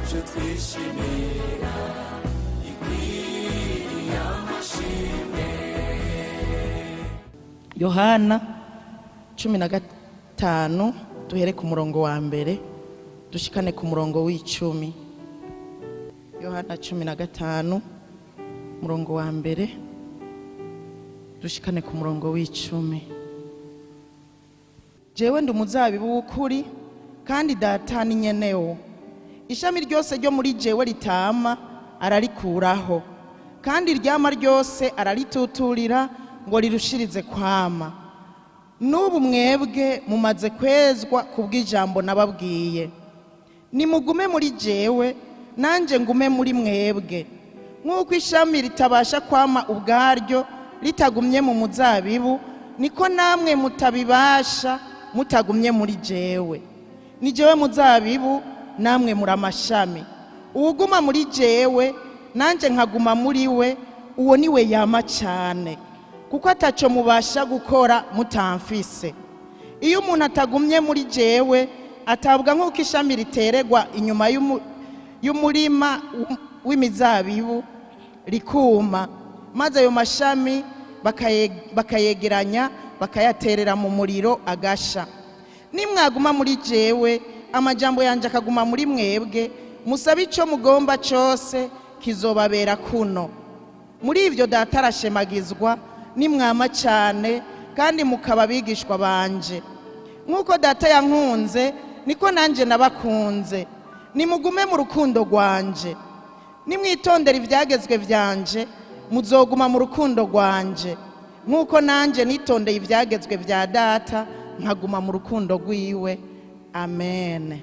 Icyo twishimira ikwiriye amashimwe. Yohana 15, duhere ku murongo wa mbere dushikane ku murongo w'icumi. Yohana 15, murongo wa mbere dushikane ku murongo w'icumi. Jewe ndi umuzabibu w'ukuri, kandi Data ni nyenewo. Ishami ryose ryo muri jewe ritama ararikuraho, kandi iryama ryose ararituturira ngo rirushirize kwama. N'ubu mwebwe mumaze kwezwa kubw'ijambo nababwiye. Nimugume muri jewe, nanjye ngume muri mwebwe. Nk'uko ishami ritabasha kwama ubwaryo ritagumye mu muzabibu, niko namwe mutabibasha mutagumye muri jewe. Ni jewe muzabibu, namwe muri amashami. Uwuguma muri jewe, nanjye nkaguma muri we, uwo ni we yama cyane, kuko ataco mubasha gukora mutamfise. Iyo umuntu atagumye muri jewe, atabwa nk'uko ishami riteregwa inyuma y'umurima w'imizabibu rikuma, maze ayo mashami bakayegeranya bakayaterera mu muriro agasha. Nimwaguma muri jewe, amajambo yanjye akaguma muri mwebwe, musabe icyo mugomba cyose kizobabera kuno. Muri ibyo Data arashemagizwa, nimwama cyane kandi mukaba abigishwa banje. Nk'uko Data yankunze, niko nanjye nabakunze. Nimugume mu rukundo rwanje. Nimwitondera ibyagezwe byanje, muzoguma mu rukundo rwanje, nk'uko nanjye nitondeye ibyagezwe bya Data nkaguma mu rukundo rwiwe. Amen.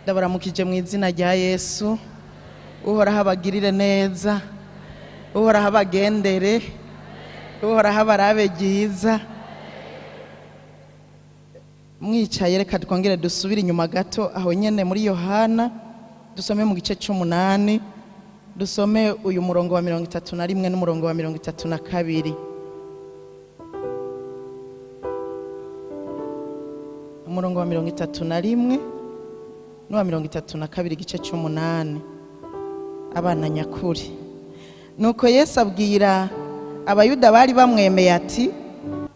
Ndabaramukije mu izina rya Yesu. Uhoraho abagirire neza, Uhoraho abagendere, Uhoraho abarabe ryiza. Mwicaye, reka twongere dusubire inyuma gato aho nyene muri Yohana, dusome mu gice c'umunani, dusome uyu murongo wa 31 n'umurongo wa 32. Umurongo wa 31 n'uwa 32, igice c'umunani. Abana nyakuri. Nuko Yesu abwira Abayuda bari bamwemeye ati: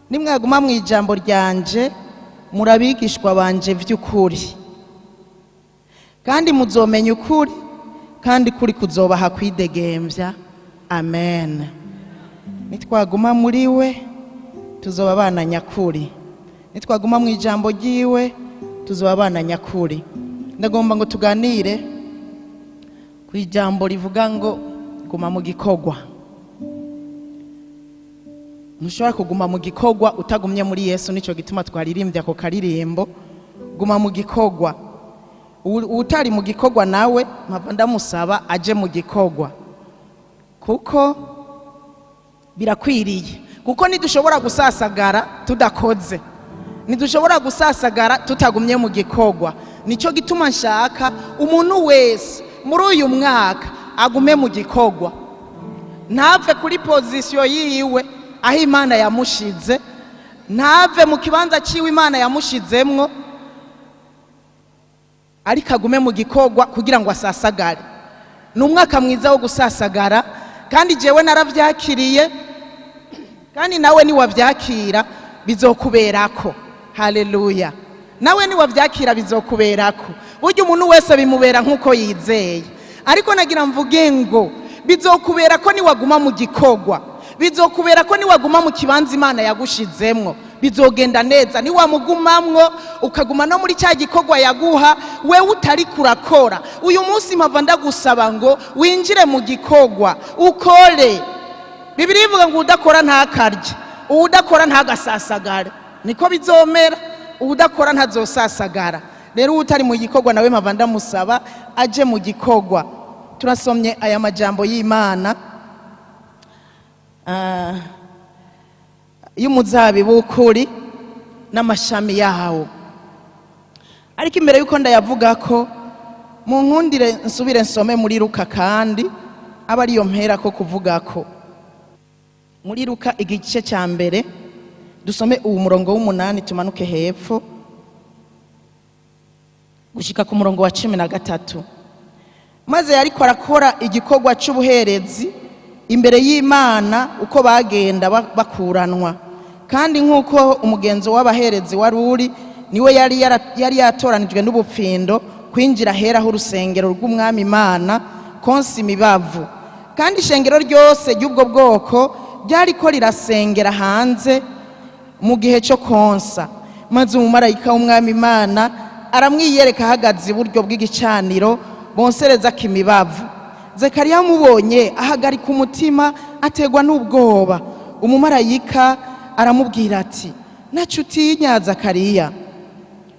nimwaguma mu ijambo ryanje, murabigishwa banje vy'ukuri, kandi muzomenya ukuri, kandi kuri kuzobaha kwidegembya. Amen. Nitwaguma muri we tuzoba abana nyakuri, nitwaguma mu ijambo ryiwe tuzoba abana nyakuri. Ndagomba ngo tuganire ku ijambo rivuga ngo guma mu gikorwa. Ntushobora kuguma mu gikorwa utagumye muri Yesu. Nico gituma twaririmbye ako karirimbo, guma mu gikorwa. Utari mu gikorwa nawe mpava ndamusaba aje mu gikorwa, kuko birakwiriye. Kuko ntidushobora gusasagara tudakoze, ntidushobora gusasagara tutagumye mu gikorwa. Nico gituma nshaka umuntu wese muri uyu mwaka agume mu gikorwa, ntave kuri pozisiyo yiwe aho Imana yamushize, ntave mu kibanza ciwe Imana yamushizemwo, ariko agume mu gikorwa kugira ngo asasagare. Ni umwaka mwiza wo gusasagara, kandi jewe naravyakiriye, kandi nawe niwavyakira bizokuberako. Haleluya! Nawe niwavyakira bizokuberako. Burya umuntu wese bimubera nk'uko yizeye, ariko nagira mvuge ngo bizokubera ko niwaguma mu gikorwa, bizokubera ko niwaguma mu kibanza Imana yagushizemwo, bizogenda neza. Niwamugumamwo ukaguma no muri cya gikorwa yaguha wewe utari kurakora uyu munsi, mpava ndagusaba ngo winjire mu gikorwa ukore. Bibiliya ivuga ngo udakora ntakarye, uwudakora ntagasasagare. Niko bizomera, uwudakora ntazosasagara. Rero utari mu gikorwa nawe mpava ndamusaba aje mu gikorwa. Turasomye aya majambo y'Imana y'umuzabibu w'ukuri n'amashami yawo. Ariko imbere y'uko ndayavuga ko mu nkundire nsubire nsome muri Luka, kandi aba ariyo mpera ko kuvuga ko muri Luka igice cya mbere, dusome uwu murongo w'umunani tumanuke hepfo. Gushika ku murongo wa 13. Maze yariko arakora igikorwa cy'ubuherezi imbere y'Imana uko bagenda bakuranwa, kandi nk'uko umugenzo w'abaherezi wari uri, niwe yari yatoranijwe n'ubupfindo kwinjira ahera h'urusengero rw'Umwami Imana konsa imibavu. Kandi ishengero ryose ry'ubwo bwoko ryariko rirasengera hanze mu gihe cyo konsa. Maze umumarayika w'Umwami Imana aramwiyereka ahagaze iburyo bw'igicaniro bonserezako imibavu. Zekariya amubonye ahagarika umutima, ategwa n'ubwoba. Umumarayika aramubwira ati: "Ntacyo utinya, Zakariya,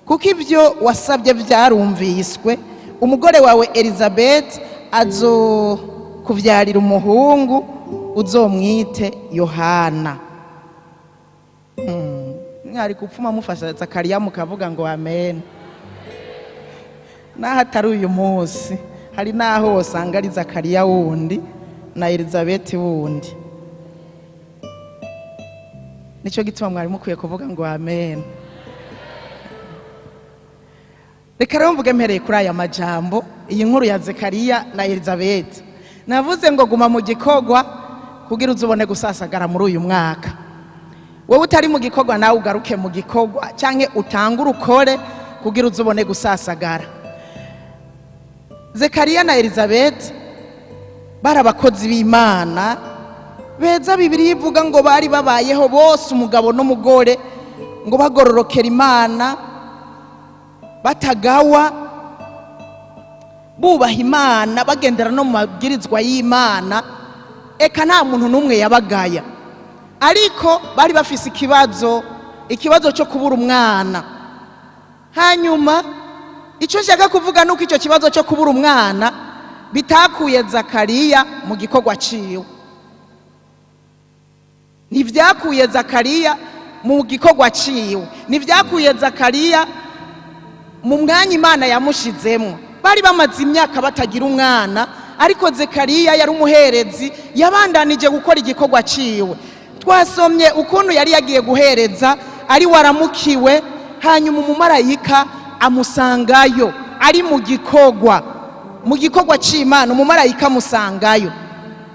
kuko ibyo wasabye byarumviswe. Umugore wawe Elizabeth azokubyarira umuhungu, uzomwite Yohana." Mwari gupfuma mufasha Zakariya mukavuga ngo amen. Naho atari uyu munsi, hari n'aho wosanga ari Zakariya wundi na Elizabeth wundi. Nicyo gituma mwari mukwiye kuvuga ngo amen. Reka rero mvuge mpereye kuri aya majambo, iyi nkuru ya Zekariya na Elizabeth. Navuze ngo guma mu gikorwa kugira uzubone gusasagara muri uyu mwaka. Wowe utari mu gikorwa, nawe ugaruke mu gikorwa cyangwa utangure ukore kugira uzubone gusasagara. Zekariya na Elizabeth bari abakozi b'Imana beza. Bibiliya ivuga ngo bari babayeho bose, umugabo n'umugore, ngo bagororokera Imana, batagawa, bubaha Imana, bagendera no mu mabwirizwa y'Imana. Eka nta muntu n'umwe yabagaya. Ariko bari bafise ikibazo, ikibazo cyo kubura umwana. Hanyuma icyo nshaka kuvuga ni uko icyo kibazo cyo kubura umwana bitakuye Zakariya mu gikorwa ciwe. Ntibyakuye Zakariya mu gikorwa ciwe, ntibyakuye Zakariya mu mwanya Imana yamushizemo. Bari bamaze imyaka batagira umwana, ariko Zekariya yari umuherezi, yabandanije gukora igikorwa ciwe. Twasomye ukuntu yari yagiye guhereza ari waramukiwe, hanyuma umumarayika amusangayo ari mu gikorwa, mu gikorwa c'Imana. Umumarayika amusangayo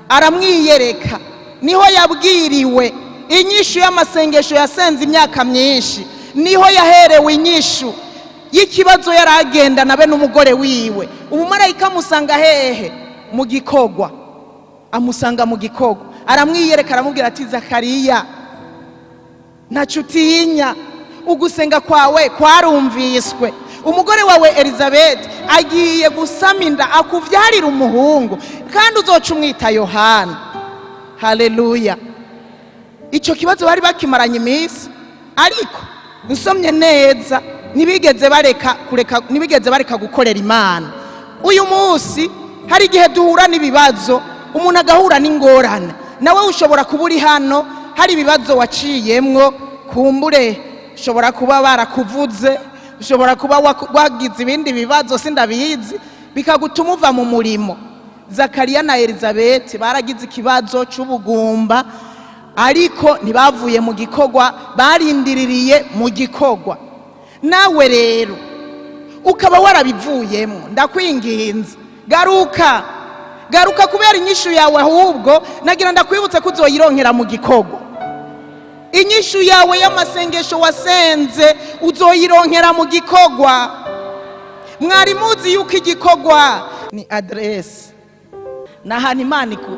aramwiyereka. Niho yabwiriwe inyishu y'amasengesho yasenze imyaka myinshi, niho yaherewe inyishu y'ikibazo yari agendana be n'umugore wiwe. Umumarayika amusanga hehe? Mu gikorwa. Amusanga mu gikorwa, aramwiyereka, aramubwira ati: "Zakariya, ntacyo utinya, ugusenga kwawe kwarumviswe. Umugore wawe Elizabeth agiye gusama inda, akuvyarira umuhungu, kandi uzoca umwita Yohana." Haleluya! Icyo kibazo bari bakimaranye iminsi, ariko nsomye neza, ntibigeze bareka kureka, ntibigeze bareka gukorera Imana. Uyu munsi hari igihe duhura n'ibibazo, umuntu agahura n'ingorane. Nawe ushobora kuba uri hano, hari ibibazo waciyemwo. Kumbure ushobora kuba barakuvuze, ushobora kuba wagize ibindi bibazo, sindabizi, bikagutuma uva mu murimo. Zakariya na Elizabeth baragize ikibazo c'ubugumba, ariko ntibavuye mu gikorwa, barindiririye mu gikorwa. Nawe rero ukaba warabivuyemo, ndakwinginze, garuka, garuka, kubera inyishu yawe ahubwo nagira ndakwibutse ko uzoyironkera mu gikorwa. Inyishu yawe y'amasengesho wasenze uzoyironkera mu gikorwa. Mwari muzi yuko igikorwa ni aderesi, ni ahantu Imana iku,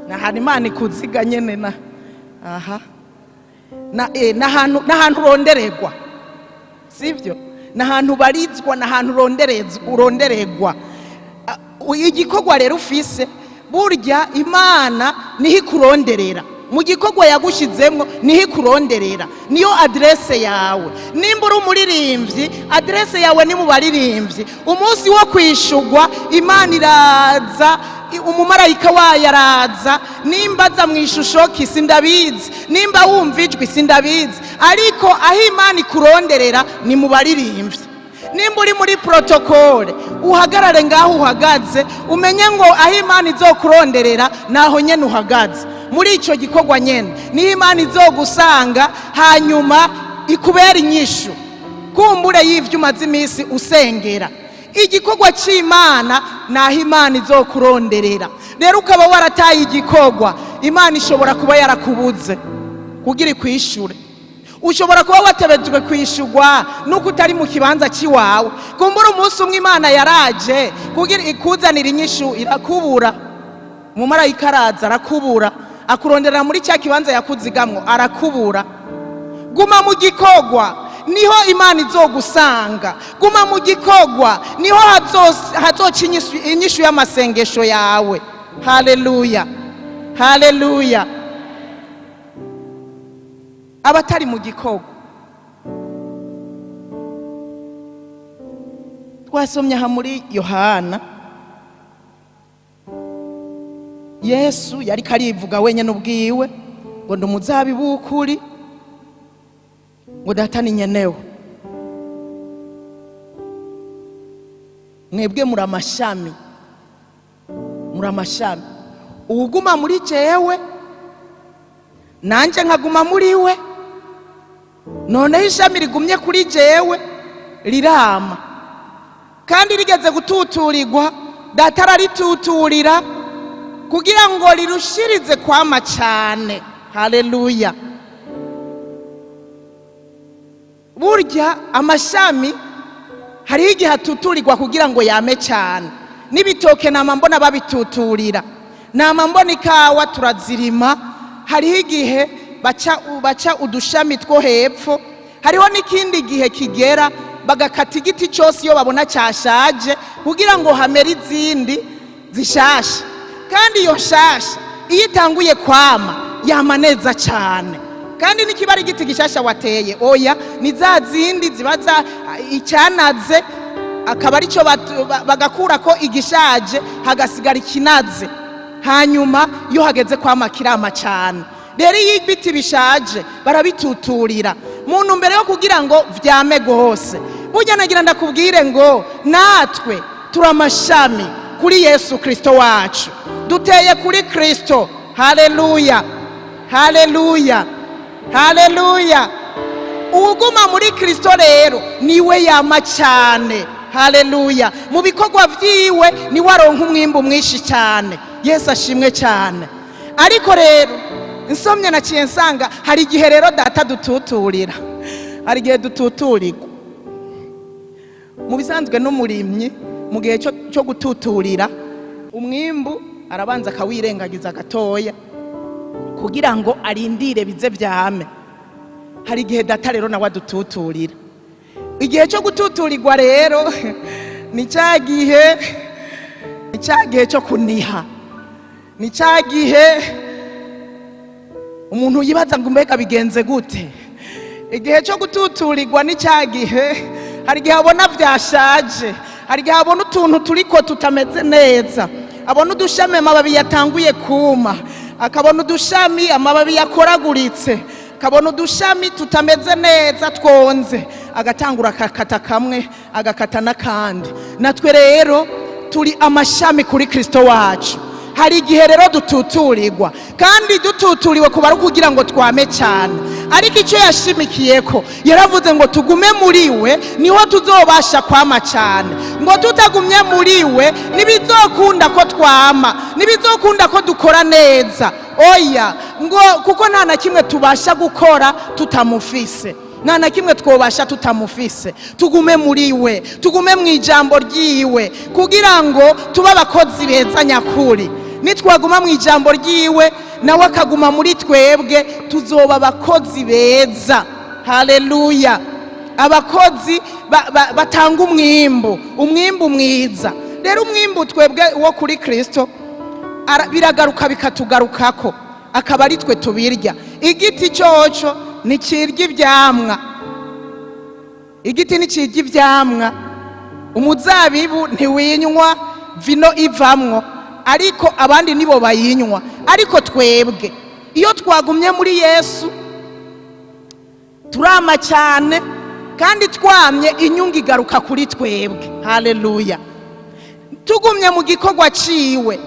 ni ahantu Imana ikuziga nyene, na aha na n'ahantu urondererwa, sibyo? Ni ahantu ubarizwa, ni ahantu urondererwa. Igikorwa rero ufise, burya Imana niho ikuronderera. Mu gikorwa yagushizemwo niho ikuronderera, niyo aderese yawe. Nimba uri umuririmbyi, aderese yawe ni mu baririmbyi. Umunsi wo kwishugwa, Imana iraza, umumarayika wayo araza. Nimba aza mu ishusho ki, sindabizi. Nimba wumva ijwi, sindabizi. Ariko aho Imana ikuronderera ni mu baririmbyi. Nimba uri muri protocole, uhagarare ngaho uhagaze, umenye ngo aho Imana izokuronderera naho nyene uhagaze. Muri icyo gikorwa nyene niho Imana izogusanga, hanyuma ikubera inyishu. Kumbure y'ivyo umaze iminsi usengera. Igikorwa cy'Imana naho Imana izokuronderera. Rero ukaba warataye igikorwa, Imana ishobora kuba yarakubuze kugira ikwishure. Ushobora kuba watebejwe kwishurwa nuko utari mu kibanza cy'iwawe. Kumbura umunsi umwe Imana yaraje kugira ikuzanira inyishu, irakubura. Umumarayika araza arakubura, akuronderera muri cya kibanza yakuzigamwo, arakubura. Guma mu gikorwa, niho Imana izogusanga. Guma mu gikorwa, niho hazoca inyishu y'amasengesho yawe. Haleluya, haleluya. Abatari mu gikorwa, twasomye aha muri Yohana, Yesu yariko arivuga wenyine ubwiwe ngo ndi umuzabibu w'ukuri, ngo Data ni nyenewe, mwebwe muri amashami, muri amashami. Uwuguma muri jewe nanjye nkaguma muri we, noneho ishami rigumye kuri jewe rirama, kandi rigeze gututurirwa Data ararituturira kugira ngo rirushirize kwama cyane. Haleluya. Burya amashami hariho igihe atuturirwa kugira ngo yame cyane. N'ibitoke nama mbona babituturira, nama mbona ikawa turazirima, hariho igihe baca udushami two hepfo. Hariho n'ikindi gihe kigera bagakata igiti cyose iyo babona cyashaje kugira ngo hamere izindi zishasha. Kandi iyo nshasha iyo itanguye kwama yama neza cyane. Kandi nikiba ari igiti gishasha wateye, oya, ni za zindi ziba za icyanaze, akaba aricyo bagakura ko igishaje, hagasigara ikinaze. Hanyuma iyo hageze kwama kirama cyane. Rero iyo ibiti bishaje barabituturira mu ntumbero yo kugira ngo vyame hose. Burya nagira ndakubwire ngo natwe turi amashami kuri Yesu Kristo wacu, duteye kuri Kristo. Haleluya, haleluya, haleluya. Uwuguma muri Kristo rero niwe yama cyane. Haleluya. Mu bikorwa vyiwe niwe aronka umwimbu mwinshi cyane. Yesu ashimwe cyane. Ariko rero nsomye naciye nsanga hari igihe rero Data dututurira, hari igihe dututurirwa. Mu bisanzwe n'umurimyi mu gihe cyo gututurira umwimbu arabanza akawirengagiza gatoya kugira ngo arindire bize vyame. Hari igihe Data rero nawe adututurira. Igihe cyo gututurirwa rero ni cya gihe, ni cya gihe cyo kuniha, ni cya gihe umuntu yibaza ngo mbega bigenze gute. Igihe cyo gututurirwa ni cya gihe hari igihe abona vyashaje, hari igihe abona utuntu turiko tutameze neza, abona udushami amababi yatanguye kuma, akabona udushami amababi yakoraguritse, akabona udushami tutameze neza twonze, agatangura akakata kamwe agakata n'akandi. Natwe rero turi amashami kuri Kristo wacu. Hari igihe rero dututurirwa, kandi dututuriwe kuba ari ukugira ngo twame cyane. Ariko icyo yashimikiyeko, yaravuze ngo tugume muri we niho tuzobasha kwama cyane. Ngo tutagumye muri we ntibizokunda ko twama, ntibizokunda ko dukora neza. Oya, ngo kuko nta na kimwe tubasha gukora tutamufise, nta na kimwe twobasha tutamufise. Tugume muri we, tugume mu ijambo ryiwe kugira ngo tube abakozi beza nyakuri. Nitwaguma mu ijambo ryiwe nawe akaguma muri twebwe, tuzoba abakozi beza. Haleluya. Abakozi batanga umwimbu, umwimbu mwiza. Rero umwimbu twebwe wo kuri Kristo biragaruka bikatugarukako, akaba ari twe tubirya. Igiti cyoco ntikirya ivyamwa, igiti ntikirya ivyamwa, umuzabibu ntiwinywa vino ivamwo, ariko abandi nibo bayinywa. Ariko twebwe iyo twagumye muri Yesu turama cyane, kandi twamye inyungu igaruka kuri twebwe. Haleluya. Tugumye mu gikorwa ciwe,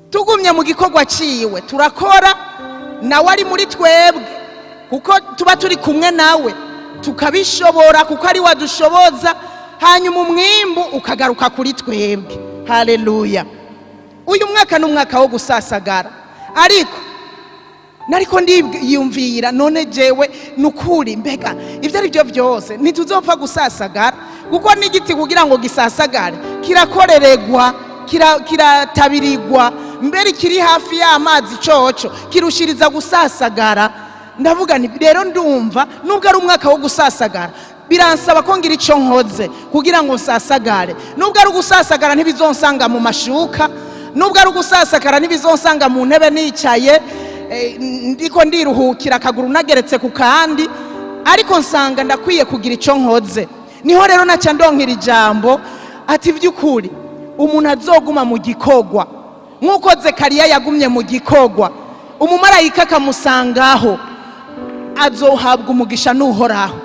tugumye mu gikorwa ciwe turakora, nawe ari muri twebwe kuko tuba turi kumwe nawe. Tukabishobora kuko ari wadushoboza, hanyuma umwimbu ukagaruka kuri twebwe. Haleluya! Uyu mwaka ni umwaka wo gusasagara, ariko nariko ndiyumvira: none jewe nukuri, mbega ibyo ari byo byose ntituzopfa gusasagara? Kuko n'igiti kugira ngo gisasagare kirakoreregwa, kiratabirirwa, mbere kiri hafi y'amazi coco kirushiriza gusasagara. Ndavuga nti rero ndumva nubwo ari umwaka wo gusasagara, biransaba ko ngira icyo nkoze kugira ngo nsasagare. Nubwo ari ugusasagara, ntibizonsanga mu mashuka. Nubwo ari ugusasagara, ntibizonsanga mu ntebe nicaye, ndiko ndiruhukira, akaguru nageretse ku kandi, ariko nsanga ndakwiye kugira icyo nkoze. Niho rero naca ndonkera ijambo ati: by'ukuri umuntu azoguma mu gikogwa nk'uko Zekariya yagumye mu gikogwa, umumarayika akamusangaho, azohabwa umugisha n'Uhoraho.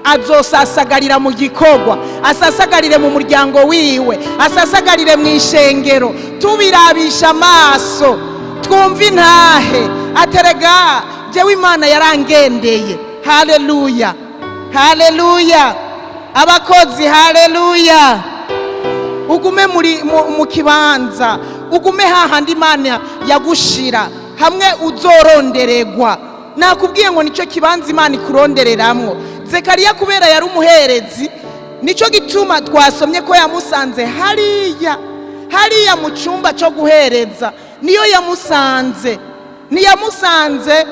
Azosasagarira mu gikogwa, asasagarire mu muryango wiwe, asasagarire mu ishengero, tubirabisha amaso, twumve intahe aterega: jewe Imana yarangendeye. Haleluya, haleluya! Abakozi, haleluya! Ugume muri mu kibanza, ugume hahandi Imana yagushira, hamwe uzoronderegwa. Nakubwiye ngo nicyo kibanza Imana ikurondereramwo. Zekariya kubera yari umuherezi, nicyo gituma twasomye ko yamusanze hariya, hariya mu cyumba cyo guhereza. Niyo yamusanze. Ntiyamusanze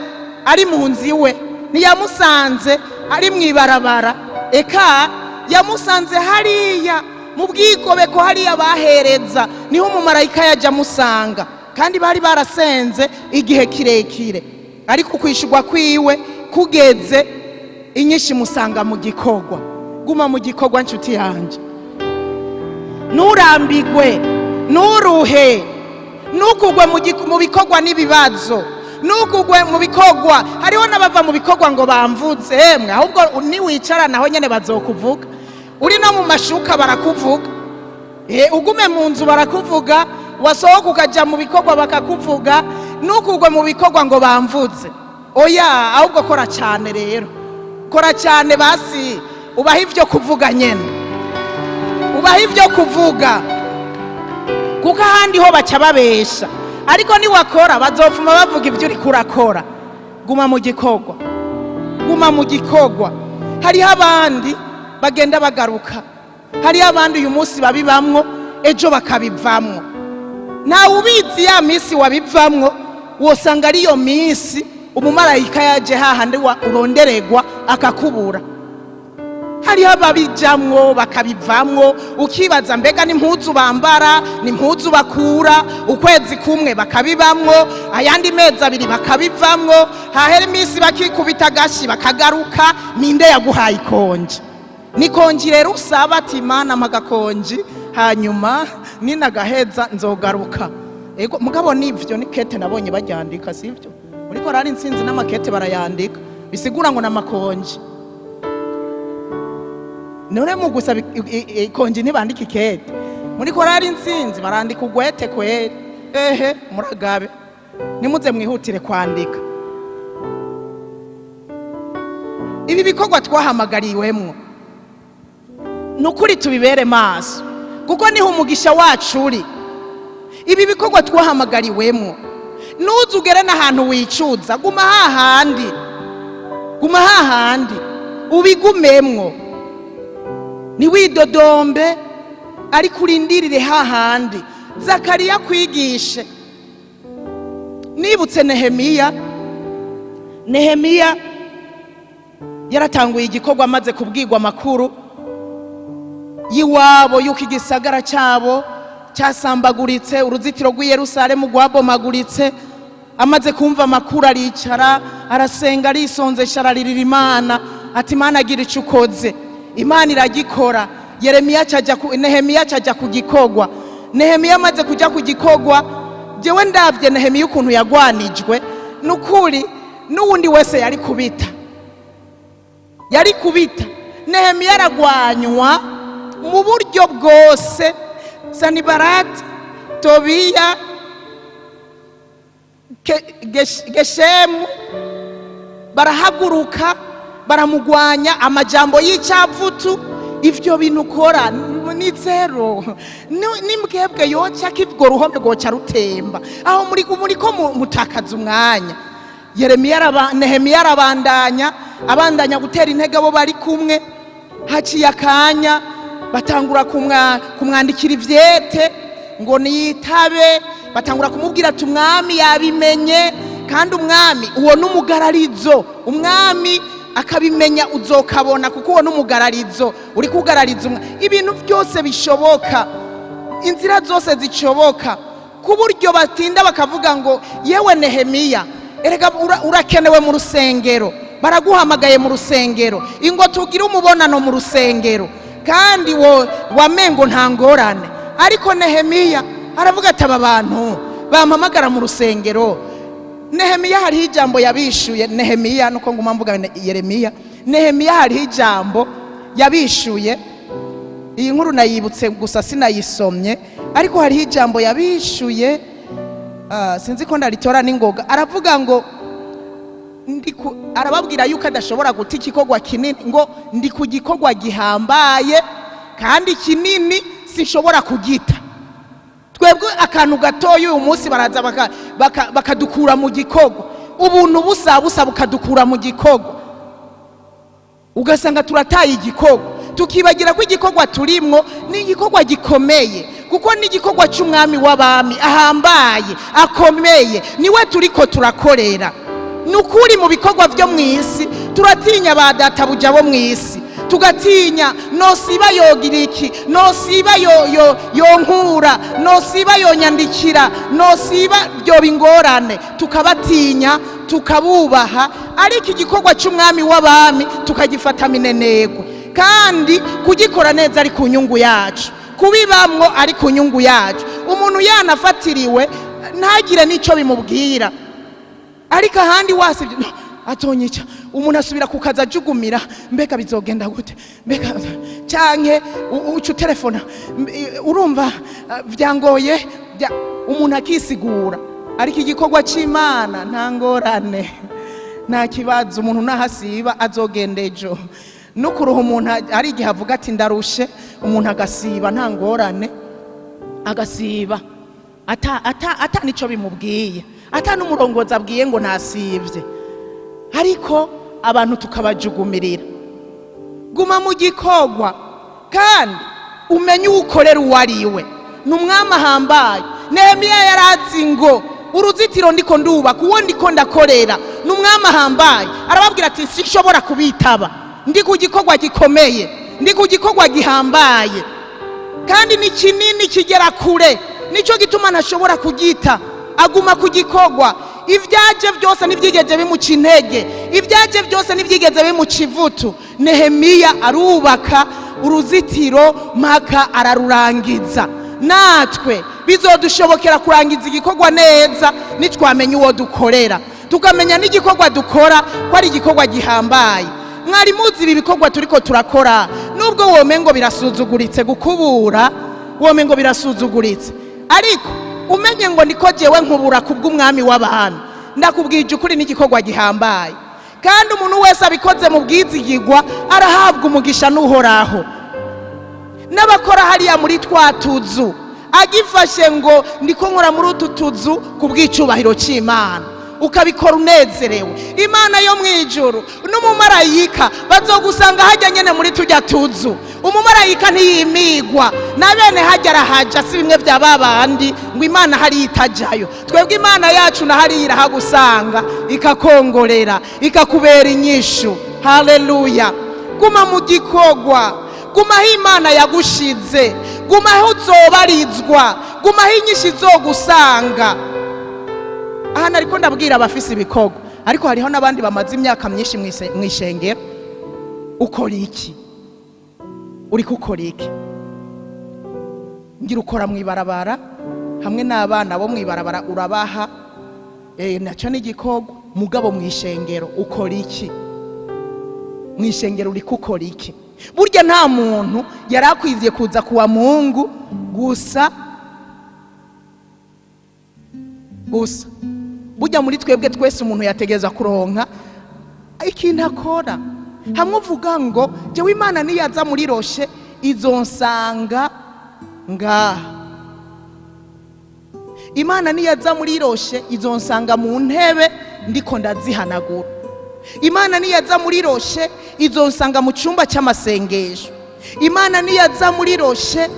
ari mu nzu iwe, ntiyamusanze ari mu ibarabara, eka yamusanze hariya mu bwigobeko, hariya bahereza. Niho umumarayika yajya amusanga, kandi bari barasenze igihe kirekire, ariko kwishyurwa kwiwe kugeze, inyinshi musanga mu gikorwa. Guma mu gikorwa, nshuti yanjye, nturambigwe, nturuhe, ntukugwe mu bikorwa n'ibibazo, ntukugwe mu bikorwa. Hariho n'abava mu bikorwa ngo bamvutse. Emwe, ahubwo niwicara naho nyine bazokuvuga. Uri no mu mashuka barakuvuga. Ugume mu nzu barakuvuga, wasohoka ukajya mu bikorwa bakakuvuga. Ntukugwe mu bikorwa ngo bamvutse, oya. Ahubwo kora cyane rero, kora cyane, basi ubahe ibyo kuvuga nyine, ubahe ibyo kuvuga, kuko ahandi ho baca babesha, ariko niwakora bazopfuma bavuga ibyo uri kurakora. Guma mu gikorwa, guma mu gikorwa. Hariho abandi bagenda bagaruka, hariho abandi uyu munsi babibamwo, ejo bakabivamwo. Ntawe ubizi ya minsi wabivamwo, wosanga ariyo minsi umumarayika yaje hahandi uronderegwa akakubura. Hariho ababijamwo bakabivamwo, ukibaza: mbega n'impuzu bambara, n'impuzu bakura? Ukwezi kumwe bakabibamwo, ayandi mezi 2 bakabivamwo, hahera iminsi bakikubita agashi bakagaruka. Ninde yaguhaye ikonji? Ni konji rero usaba ati: "Imana, mpa agakonji, hanyuma ninagaheza nzogaruka." Ego, mugabo nivyo ni kete nabonye baryandika, sivyo? Muri korali Intsinzi n'amakete barayandika, bisigura ngo n'amakonji. None mu gusaba ikonji ntibandika ikete? Muri korali Intsinzi barandika ugwete kweri. Ehe, muragabe, nimuze mwihutire kwandika. Ibi bikorwa twahamagariwemwo, ni ukuri tubibere maso, kuko niho umugisha wacu uri. Ibi bikorwa twahamagariwemwo, nuze ugere n'ahantu wicuza. Guma hahandi, guma hahandi, ubigumemwo, ntiwidodombe, ariko urindirire hahandi Zakariya kwigishe. Nibutse Nehemiya. Nehemiya yaratanguye igikorwa amaze kubwirwa amakuru y'iwabo yuko igisagara cyabo cyasambaguritse, uruzitiro rw'i Yerusalemu rwabomaguritse. Amaze kumva amakuru, aricara, arasenga, arisonzesha, araririra Imana ati: "Imana, agira icyo ukoze." Imana iragikora. Yeremiya acajya ku Nehemiya acajya ku gikorwa. Nehemiya amaze kujya ku gikorwa, jewe ndabye Nehemiya ukuntu yagwanijwe, ni ukuri n'uwundi wese yari kubita, yari kubita. Nehemiya aragwanywa mu buryo bwose. Sanibarati, Tobiya, Geshemu barahaguruka. Baramugwanya amajambo y'icapfutu. Ivyo bintu ukora ni zero, nimbwebwe yoca kibwo ruhome rwoca rutemba. Aho muri ko mutakaza umwanya. Nehemiya arabandanya, abandanya gutera intege abo bari kumwe. Haciye akanya batangura kumwandikira ivyete ngo niyitabe. Batangura kumubwira ati: "Umwami yabimenye." Kandi umwami uwo n'umugararizo, umwami akabimenya uzokabona, kuko uwo n'umugararizo uri kugarariza ibintu byose bishoboka, inzira zose zishoboka, ku buryo batinda bakavuga ngo: "Yewe Nehemiya, erega urakenewe mu rusengero, baraguhamagaye mu rusengero, ingo tugire umubonano mu rusengero." Kandi wo wamengo nta ngorane, ariko Nehemiya aravuga ati: "Aba bantu bampamagara mu rusengero." Nehemiya hariho ijambo yabishuye. Nehemiya, nuko nguma mvuga Yeremiya. Nehemiya hariho ijambo yabishuye. Iyi nkuru nayibutse gusa, sinayisomye, ariko hariho ijambo yabishuye. Sinzi ko ndaritora n'ingoga. Aravuga ngo arababwira yuko adashobora guta igikorwa kinini, ngo: "Ndi ku gikorwa gihambaye kandi kinini, sinshobora kugita." Twebwe akantu gatoya uyu munsi baraza bakadukura mu gikorwa, ubuntu busa busa bukadukura mu gikorwa, ugasanga turataye igikorwa, tukibagira ko igikorwa turimwo ni igikorwa gikomeye, kuko ni igikorwa cy'umwami w'abami ahambaye akomeye, niwe turiko turakorera. Ni ukuri, mu bikorwa byo mu isi turatinya ba databuja bo mu isi, tugatinya nosiba yogira iki, nosiba yo yonkura, nosiba yonyandikira, nosiba byoba ingorane, tukabatinya, tukabubaha. Ariko igikorwa cy'umwami w'abami tukagifata minenegwe, kandi kugikora neza ari ku nyungu yacu, kubibamwo ari ku nyungu yacu. Umuntu yanafatiriwe ntagire n'icyo bimubwira, ariko ahandi wasibye no, atonyica. Umuntu asubira ku kazi ajugumira: "Mbega bizogenda gute? Mbega?" Canke uca utelefona: "Urumva vyangoye." Umuntu akisigura. Ariko igikorwa c'Imana nta ngorane, nta kibazo. Umuntu nahasiba azogenda ejo. No kuruha, umuntu hari igihe avuga ati: "Ndarushe." Umuntu agasiba, nta ngorane, agasiba ata nico bimubwiye, ata n'umurongozi abwiye ngo nasivye. Ariko abantu tukabajugumirira. Guma mu gikorwa kandi umenye uwo ukorera uwo ari we. Ni umwami ahambaye. Nehemiya yarazi ngo uruzitiro ndiko ndubaka, uwo ndiko ndakorera ni umwami ahambaye. Arababwira ati: "Sinshobora kubitaba, ndi ku gikorwa gikomeye, ndi ku gikorwa gihambaye kandi ni kinini, kigera kure, nicyo gituma ntashobora kugita." Aguma ku gikorwa. Ibyaje byose ntibyigeze bimuca intege, ibyaje byose ntibyigeze bimuca ivutu. Nehemiya arubaka uruzitiro mpaka ararurangiza. Natwe bizodushobokera kurangiza igikorwa neza nitwamenya uwo dukorera, tukamenya n'igikorwa dukora ko ari igikorwa gihambaye. Mwari muzi ibi bikorwa turiko turakora, nubwo womengo birasuzuguritse, gukubura womengo birasuzuguritse, ariko umenye ngo niko jewe nkubura kubw'umwami w'abantu, ndakubwije ukuri, n'igikorwa gihambaye. Kandi umuntu wese abikoze mu bwizigigwa arahabwa umugisha n'Uhoraho. N'abakora hariya muri twa tuzu, agifashe ngo ndiko nkora muri utu tuzu ku bw'icubahiro cy'Imana, ukabikora unezerewe, Imana yo mu ijuru n'umumarayika bazogusanga hajya nyene muri tujya tuzu. Umumarayika ntiyimigwa na bene hajya, arahaja. Si bimwe bya babandi ngo Imana hariya itajayo. Twebwe Imana yacu na hariya irahagusanga, ikakongorera, ikakubera inyishu. Haleluya! Guma mu gikorwa, guma aho Imana yagushize, guma aho uzobarizwa, guma aho inyishu izogusanga. Aha nariko ndabwira abafise ibikorwa, ariko hariho n'abandi bamaze imyaka myinshi mw'ishengero. Ukora iki? Uriko ukora iki? Ngira ukora mw'ibarabara hamwe n'abana bo mw'ibarabara, urabaha, nacyo ni igikorwa. Mugabo mw'ishengero ukora iki? Mw'ishengero uriko ukora iki? Burya nta muntu yari akwiye kuza kuwa Mungu gusa gusa. Burya muri twebwe twese umuntu yategereza kuronka ikintu akora. Hamwe uvuga ngo jewe Imana niyaza muri Rocher izonsanga ngaha, Imana niyaza muri Rocher izonsanga mu ntebe ndiko ndazihanagura, Imana niyaza muri Rocher izonsanga mu cyumba cy'amasengesho, Imana niyaza muri Rocher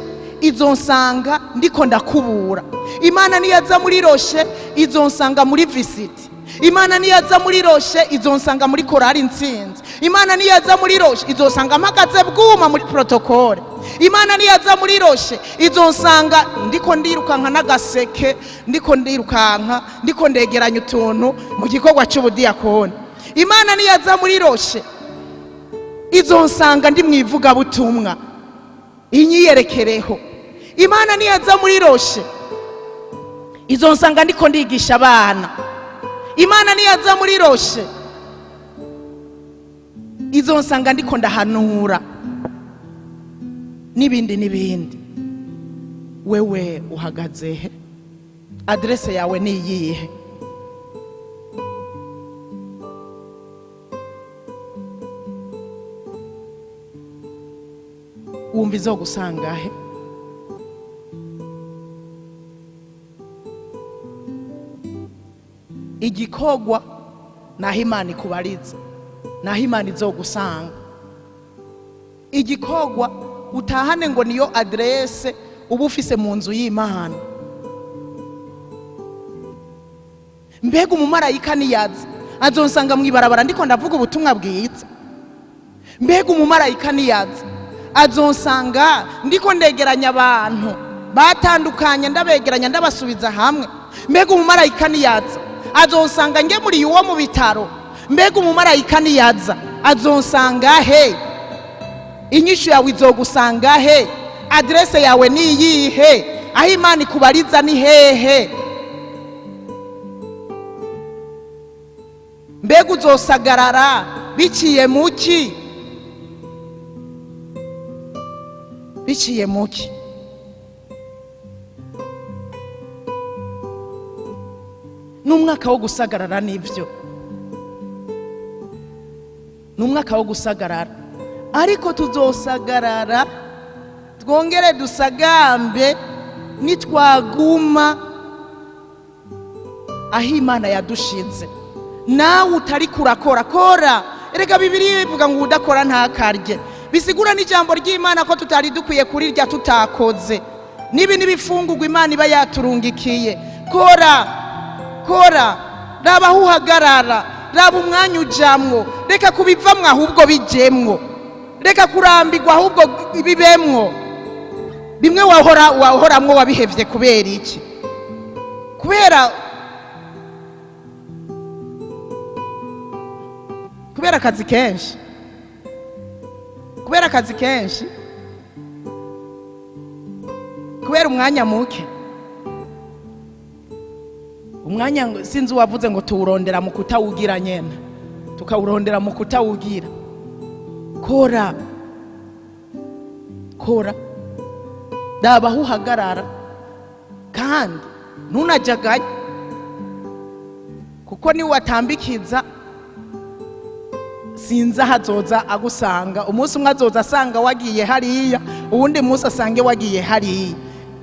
izonsanga ndiko ndakubura, Imana niyaza muri Rocher izonsanga muri VCT, Imana niyaza muri Rocher izonsanga muri korari Intsinzi, Imana niyaza muri Rocher izonsanga mpagaze bwuma muri protocole, Imana niyaza muri Rocher izonsanga ndiko ndirukanka n'agaseke, ndiko ndirukanka ndiko ndegeranya utuntu mu gikorwa cy'ubudiyakoni, Imana niyaza muri Rocher izonsanga ndi mu ivugabutumwa inyiyerekereho, Imana niyaza muri Rocher izonsanga ndiko ndigisha abana, Imana niyaza muri Rocher izonsanga ndiko ndahanura, n'ibindi n'ibindi. Wewe uhagaze he? Adresse yawe ni iyihe? Wumva izogusanga he? Igikorwa naho Imana ikubariza, naho Imana izogusanga. Igikorwa utahane ngo niyo adresse uba ufise mu nzu y'Imana. Mbega umumarayika niyaza azonsanga mwibarabara ndiko ndavuga ubutumwa bwiza? Mbega umumarayika niyaza azonsanga ndiko ndegeranya abantu batandukanye, ndabegeranya ndabasubiza hamwe? Mbega umumarayika niyaza azonsanga ngemuriye uwo mu bitaro? Mbega umumarayika niyaza azonsanga he? Inyishu yawe izogusanga he? Adresse yawe ni iyihe? Aho Imana ikubariza ni hehe? Mbega uzosagarara biciye muki? Biciye muki? N'umwaka wo gusagarara nivyo, n'umwaka wo gusagarara, ariko tuzosagarara twongere dusagambe nitwaguma aho Imana yadushize. Nawe utari kurakora kora. Erega Bibiliya ivuga ngo udakora ntakarye. Bisigura n'ijambo ry'Imana ko tutari dukwiye kurirya tutakoze. Nibi n'ibifungurwa Imana iba yaturungikiye. Kora, kora, raba aho uhagarara, raba umwanya ujamwo, reka kubivamwo ahubwo bijemwo, reka kurambirwa ahubwo bibemwo. Bimwe wahoramwo wabihevye kubera iki? Kubera akazi kenshi, kubera akazi kenshi, kubera umwanya muke. Umwanya sinzi uwavuze ngo tuwurondera mu kutawugira nyene, tukawurondera mu kutawugira. Kora, kora, raba aho uhagarara, kandi ntunajaganye, kuko niwe watambikiza sinzi aho azoza agusanga. Umunsi umwe azoza asanga wagiye hariya, uwundi munsi asange wagiye hariya.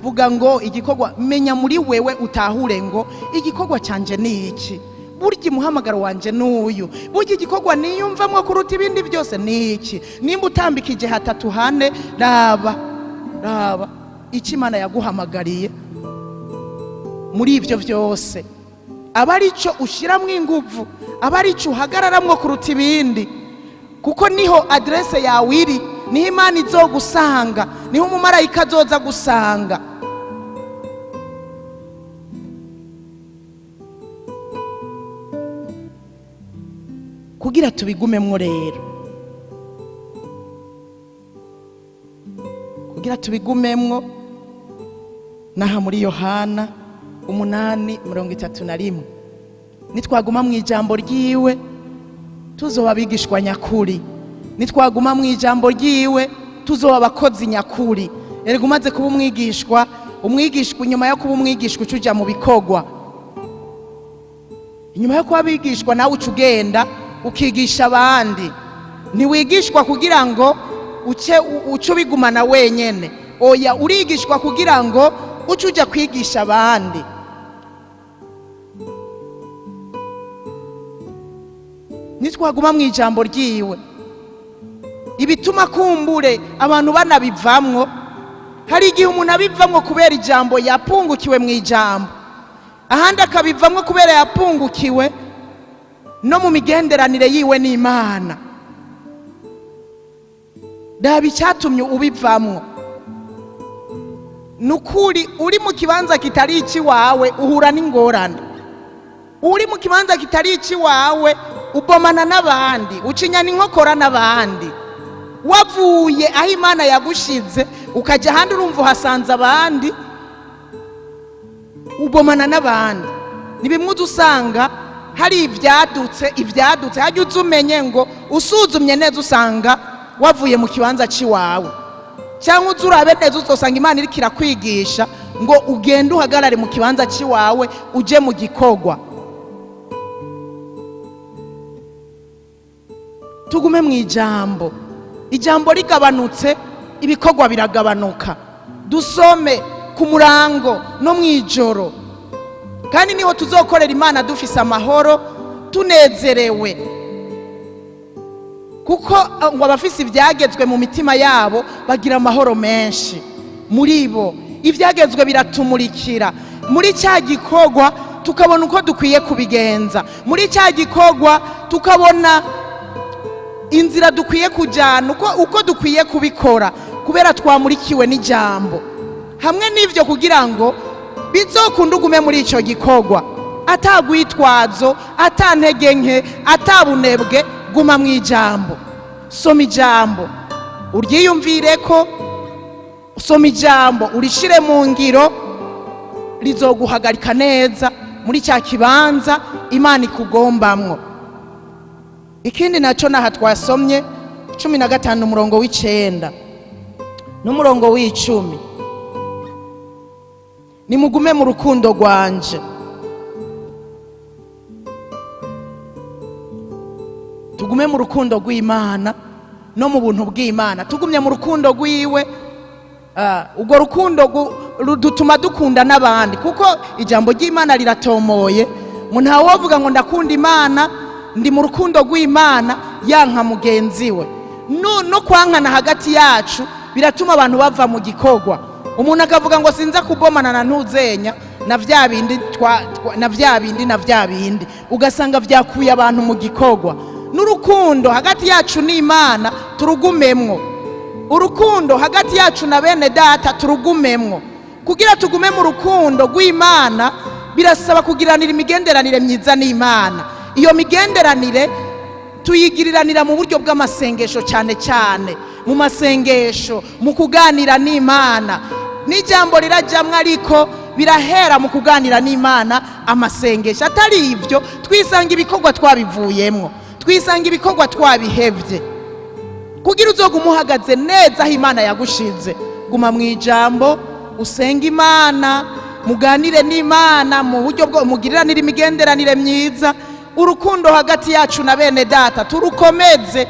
Vuga ngo igikorwa, menya muri wewe utahure ngo igikorwa canje ni iki, burya umuhamagaro wanje n'uyu, burya igikorwa niyumvamwo kuruta ibindi byose ni iki. Nimba utambikije hatatu hane, raba, raba icyo Imana yaguhamagariye muri ivyo vyose, aba arico ushiramwo inguvu, aba arico uhagararamwo kuruta ibindi, kuko niho adresse yawe iri, niho Imana izogusanga, niho umumarayika azoza gusanga. Kugira tubigumemwo rero, kugira tubigumemwo, naha muri Yohana 8:31, nitwaguma mu ijambo ryiwe tuzoba abigishwa nyakuri, nitwaguma mu ijambo ryiwe tuzoba abakozi nyakuri. Erega umaze kuba umwigishwa, umwigishwa inyuma yo kuba umwigishwa uca uja mu bikorwa. Inyuma yo kuba abigishwa nawe uca ugenda ukigisha abandi. Ntiwigishwa kugira ngo uce ubigumana wenyene. Oya, urigishwa kugira ngo uce ujya kwigisha abandi. Nitwaguma mu ijambo ryiwe, ibituma kumbure abantu banabivamwo. Hari igihe umuntu abivamwo kubera ijambo yapungukiwe mu ijambo, ahandi akabivamwo kubera yapungukiwe no mu migenderanire yiwe n'Imana. Raba icyatumye ubivamwo. Ni ukuri, uri mu kibanza kitari icy'iwawe uhura n'ingorane. Uri mu kibanza kitari icy'iwawe ubomana n'abandi, ucinyana inkokora n'abandi. Wavuye aho Imana yagushize ukajya ahandi, urumva uhasanze abandi, ubomana n'abandi. Ni bimwe uza usanga hari ibyadutse, hajya uza umenye ngo usuzumye neza usanga wavuye mu kibanza cy'iwawe, cyangwa uza urabe neza uzosanga Imana iriko irakwigisha ngo ugende uhagarare mu kibanza cy'iwawe, uje mu gikorwa. Tugume mu ijambo. Ijambo rigabanutse, ibikorwa biragabanuka. Dusome ku murango no mu ijoro, kandi niho tuzokorera Imana dufise amahoro, tunezerewe, kuko ngo abafise ibyagezwe mu mitima yabo bagira amahoro menshi muri bo. Ibyagezwe biratumurikira muri cya gikorwa, tukabona uko dukwiye kubigenza muri cya gikorwa, tukabona inzira dukwiye kujyana, uko dukwiye kubikora, kubera twamurikiwe n'ijambo. Hamwe n'ibyo, kugira ngo bizokunde ugume muri icyo gikorwa atagwitwazo, atantege nke, atabunebwe, guma mu ijambo. Soma ijambo uryiyumvire ko, soma ijambo urishire mu ngiro, rizoguhagarika neza muri cya kibanza Imana ikugombamwo. Ikindi nacyo, naha twasomye 15 umurongo w'9 n'umurongo w'10: "Nimugume mu rukundo rwanje." Tugume mu rukundo rw'Imana no mu buntu bw'Imana. Tugumye mu rukundo rw'iwe, urwo rukundo rudutuma dukunda n'abandi, kuko ijambo ry'Imana riratomoye ngo ntawovuga ngo ndakunda Imana, ndi mu rukundo rw'Imana, yanka mugenzi we. No kwankana hagati yacu biratuma abantu bava mu gikorwa. Umuntu akavuga ngo sinza kubomana na ntuzenya na vya bindi na vya bindi na vya bindi, ugasanga vyakuye abantu mu gikorwa. N'urukundo hagati yacu n'Imana turugumemwo, urukundo hagati yacu na bene data turugumemwo. Kugira tugume mu rukundo rw'Imana birasaba kugiranira imigenderanire myiza n'Imana. Iyo migenderanire tuyigiriranira mu buryo bw'amasengesho, cyane cyane mu masengesho, mu kuganira n'Imana. N'ijambo rirajyamwo, ariko birahera mu kuganira n'Imana, amasengesho. Atari ibyo, twisanga ibikorwa twabivuyemwo, twisanga ibikorwa twabihevye. Kugira uzogume uhagaze neza aho Imana yagushize, guma mu ijambo, usenge Imana, muganire n'Imana mu buryo bwo mugiriranire imigenderanire myiza. Urukundo hagati yacu na bene data turukomeze,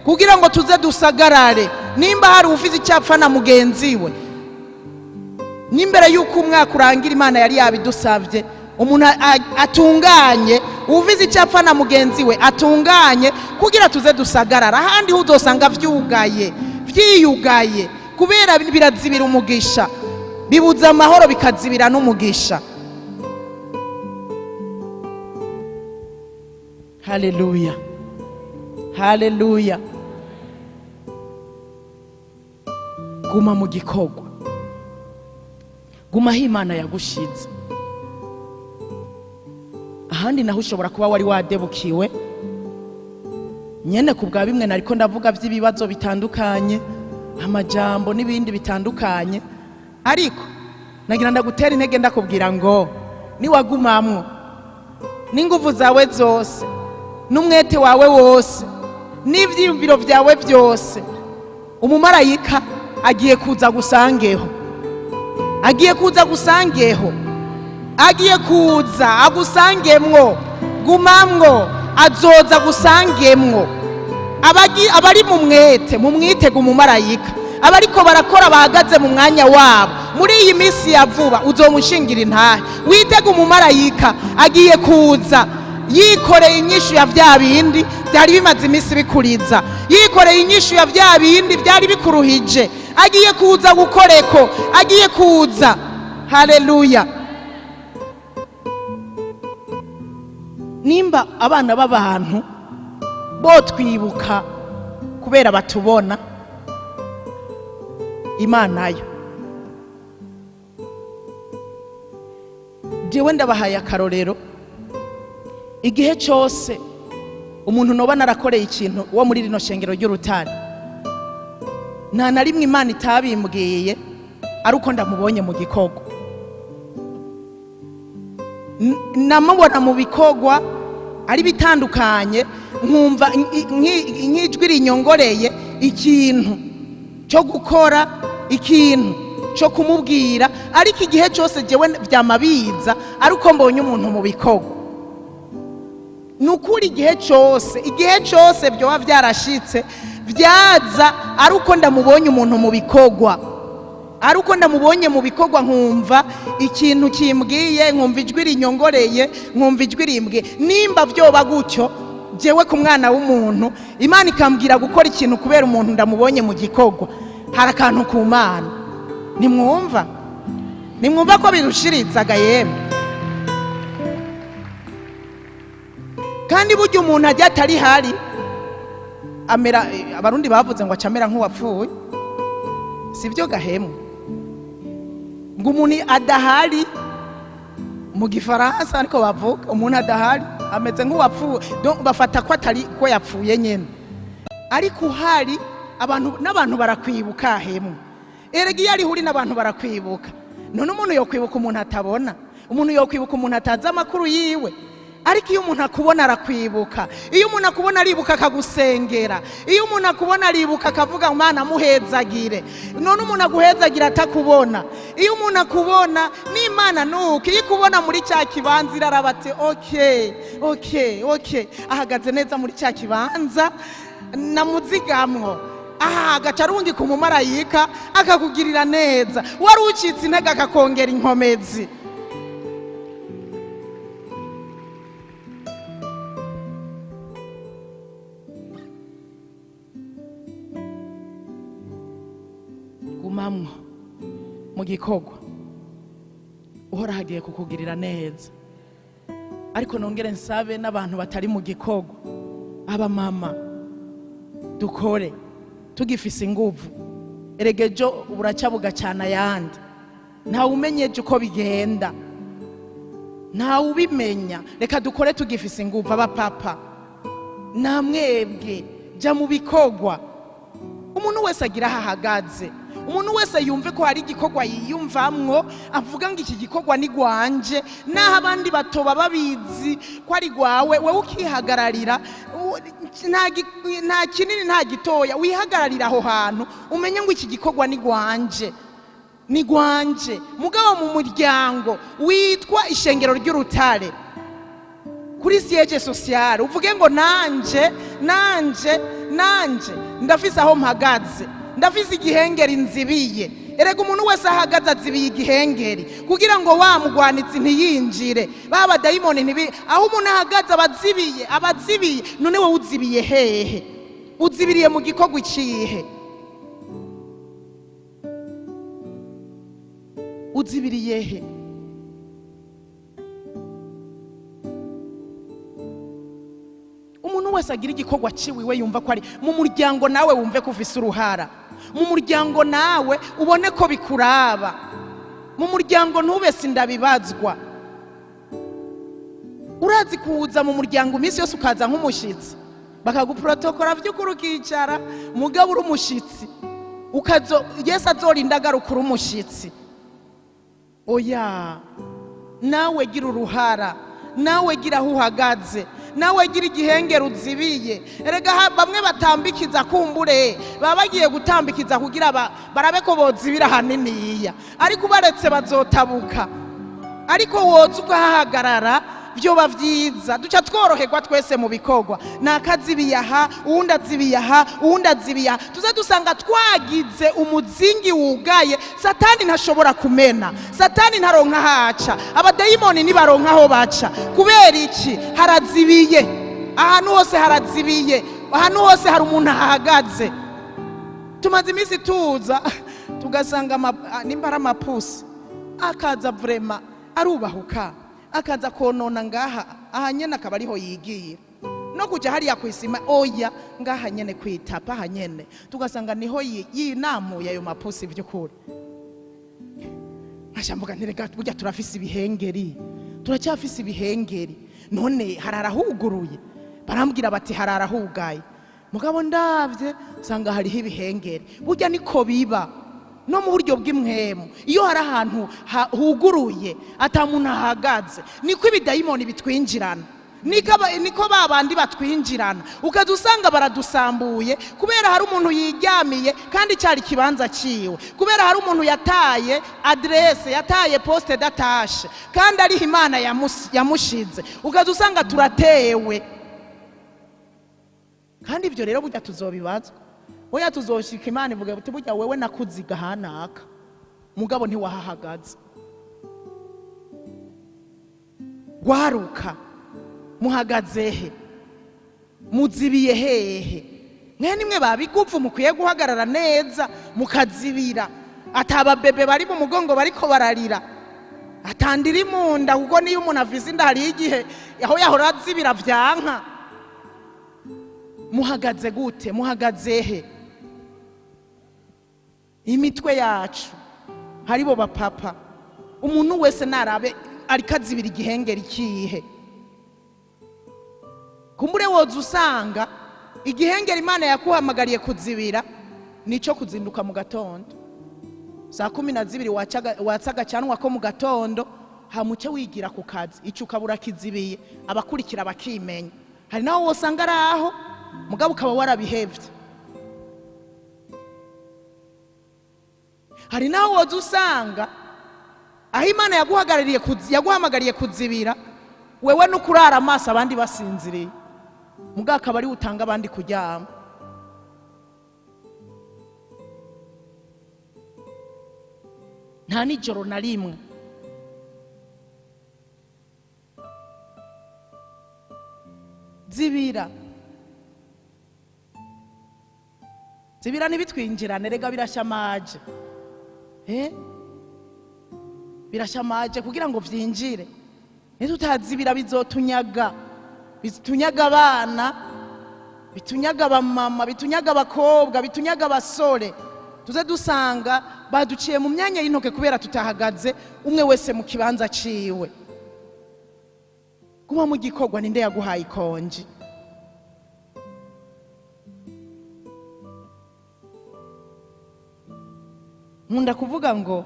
kugira ngo tuze dusagarare. Nimba hari ufite icyapfa na mugenzi we, n'imbere y'uko umwaka urangira Imana yari yabidusabye, umuntu atunganye, uvize icyapfa na mugenzi we atunganye, kugira tuze dusagarara. Ahandi ho uzosanga vyugaye, vyiyugaye, kubera birazibira umugisha, bibuza amahoro, bikazibira n'umugisha. Haleluya, haleluya! Guma mu gikorwa, guma aho Imana yagushize. Ahandi naho ushobora kuba wari wadebukiwe nyene ku bwa bimwe nariko ndavuga by'ibibazo bitandukanye, amajambo n'ibindi bitandukanye, ariko nagira ndagutera intege, ndakubwira ngo niwagumamwo n'inguvu zawe zose, n'umwete wawe wose, n'ivyiyumviro vyawe byose, umumarayika agiye kuza gusangeho, agiye kuza gusangeho, agiye kuza agusangemwo. Gumamwo, azoza gusangemwo. Abari mu mwete mu mwitego umumarayika, abariko barakora bahagaze mu mwanya wabo muri iyi minsi ya vuba, uzomushingira intahe, witega umumarayika agiye kuza yikoreye inyishu ya bya bindi byari bimaze iminsi bikuriza, yikoreye inyishu ya bya bindi byari bikuruhije. Agiye kuza gukoreko, agiye kuza. Haleluya! Nimba abana b'abantu botwibuka kubera batubona, Imana yo, jewe ndabahaye akarorero. Igihe cyose umuntu noba narakoreye ikintu wo muri rino shengero ry'Urutare, nta na rimwe Imana itabimbwiye ari uko ndamubonye mu gikorwa. Namubona mu bikorwa ari bitandukanye, nkumva nk'ijwi rinyongoreye ikintu cyo gukora, ikintu cyo kumubwira. Ariko igihe cyose jewe byama biza ari uko mbonye umuntu mu bikorwa. Ni ukuri, igihe cyose, igihe cyose byoba byarashitse, byaza ari uko ndamubonye umuntu mu bikorwa, ari uko ndamubonye mu bikorwa, nkumva ikintu kimbwiye, nkumva ijwi rinyongoreye, nkumva ijwi rimbwiye. Nimba byoba gutyo jewe ku mwana w'umuntu, Imana ikambwira gukora ikintu kubera umuntu ndamubonye mu gikorwa, hari akantu ku Mana. Nimwumva, nimwumva ko birushiritsaga yemwe. Kandi burya umuntu ajya atari hari amera, Abarundi bavuze ngo acamera nk'uwapfuye, sibyo gahemwe? Ngo umuntu adahari, mu Gifaransa ariko bavuga, umuntu adahari ameze nk'uwapfuye. Donc bafata ko atari ko yapfuye nyine. Ariko uhari, abantu n'abantu barakwibuka hemwe. Erega iyo ariho uri n'abantu barakwibuka. None umuntu yokwibuka umuntu atabona? Umuntu yokwibuka umuntu atazi amakuru yiwe? Ariko iyo umuntu akubona arakwibuka. Iyo umuntu akubona aribuka akagusengera. Iyo umuntu akubona aribuka akavuga: "Mana, muhezagire." None umuntu aguhezagira atakubona? Iyo umuntu akubona n'Imana nuko iyo ikubona muri cya kibanza, iraraba ati: "Okay, okay, okay, ahagaze neza muri cya kibanza namuzigamwo." Aha agaca arungika umumarayika akakugirira neza. Wari ucitse intege, akakongera inkomezi. Gumamwo mu gikorwa, Uhora hagiye kukugirira neza. Ariko nongere nsabe n'abantu batari mu gikorwa, abamama, dukore tugifise inguvu. Erega ejo buraca bugacana ayandi, ntawe umenyeje uko bigenda, ntawe ubimenya. Reka dukore tugifise inguvu. Abapapa namwebwe, jya mu bikorwa. Umuntu wese agira aho ahagaze, umuntu wese yumve ko hari igikorwa yiyumvamwo, avuga ngo: "Iki gikorwa ni gwanje." Naho abandi batoba babizi ko ari gwawe, wowe ukihagararira. Nta kinini, nta gitoya, wihagararira aho hantu, umenye ngo: "Iki gikorwa ni gwanje, ni gwanje." Mugabo mu muryango witwa Ishengero ry'Urutare, kuri siège social, uvuge ngo: "Nanje, nanje, nanje ndafise aho mpagaze, ndafise igihengeri nzibiye." Erega umuntu wese ahagaze azibiye igihengeri kugira ngo wa mugwanitsi ntiyinjire, ba badayimoni ntibi. Aho umuntu ahagaze abazibiye, abazibiye. None wowe uzibiye hehe? Uzibiriye mu gikorwa ikihe? Uzibiriye he? Umuntu wese agira igikorwa ciwiwe yumva ko ari mu muryango. Nawe wumve ko ufise uruhara mu muryango, nawe ubone ko bikuraba mu muryango. Ntube sindabibazwa. Urazi kuza mu muryango iminsi yose ukaza nk'umushyitsi, bakaguprotokora by'ukuri, ukicara, mugabo uri umushyitsi, ukazo Yesu azorinda agaruka uri umushyitsi? Oya, nawe gira uruhara, nawe gira aho uhagaze, nawe gira igihengeri uzibiye. Erega bamwe batambikiza, kumbure baba bagiye gutambikiza kugira barabe ko bozibira haniniya, ariko ubaretse bazotabuka. Ariko woza ukahahagarara. Vyoba vyiza, duca tworoherwa twese mu bikorwa. Nakazibiye aha, uwundi azibiye aha, uwundi azibiye aha, tuze dusanga twagize umuzingi wugaye. Satani ntashobora kumena, Satani ntaronka ahaca, abadayimoni ntibaronka aho baca. Kubera iki? Harazibiye ahantu hose, harazibiye ahantu hose, hari umuntu ahahagaze. Tumaze iminsi tuza tugasanga nimba ari amapusi akaza, vraiment arubahuka, akaza konona ngaha. Aha nyene akaba ariho yigira, no kuja hariya kwisima oya, ngaha nyene kwitapa, aha nyene tugasanga niho yinamuye ayo mapusi. Vy'ukuri nkaca mvuga nti: "Rega burya turafise ibihengeri, turacyafise ibihengeri." None hararahuguruye? Barambwira bati hararahugaye. Mugabo ndavye nsanga hariho ibihengeri. Burya niko biba no mu buryo bw'impwemu: iyo hari ahantu huguruye, ata muntu ahagaze, niko ibidayimoni bitwinjirana, niko ba bandi batwinjirana, ukaza usanga baradusambuye kubera hari umuntu yiryamiye kandi cyari ikibanza ciwe, kubera hari umuntu yataye adresse, yataye poste d'attache kandi ariho Imana yamushize. Ukaza usanga turatewe. Kandi ibyo rero burya tuzobibazwa. Oya, tuzoshika Imana ivuga buti: "Burya wewe nakuziga hanaka, mugabo ntiwahahagaze." Gwaruka, muhagaze he? Muzibiye hehe? Mwe nimwe babiguvu, mukwiye guhagarara neza mukazibira, atababebe bari mu mugongo bariko bararira, atandiri mu nda, kuko niyo umuntu afise inda hariho igihe aho yahora azibira vyanka. Muhagaze gute? Muhagaze he? Imitwe yacu haribo bapapa, umuntu wese narabe ariko azibira igihengeri kihe. Kumbure woza usanga igihengeri Imana yakuhamagariye kuzibira nico kuzinduka mu gatondo saa 12, watsa agacanwa ko mu gatondo, hamuce wigira ku kazi, ico ukabura kizibiye, abakurikira bakimenya. Hari naho wosanga ari aho, mugabo ukaba warabihevye. Hari naho woza usanga aho Imana yaguhamagariye kuzibira wewe no kurara amaso abandi basinziriye, mugabo akaba ari utanga abandi kuryama. Nta nijoro na rimwe. Zibira, zibira, ntibitwinjirane. Rega birashamaje, eh? Birashamaje kugira ngo vyinjire. Nitutazibira bizotunyaga, bitunyaga abana, bitunyaga abamama, bitunyaga abakobwa, bitunyaga abasore. Tuze dusanga baduciye mu myanya y'intoke kubera tutahagaze umwe wese mu kibanza ciwe. Guma mu gikorwa. Ninde yaguhaye ikonji? Nkunda kuvuga ngo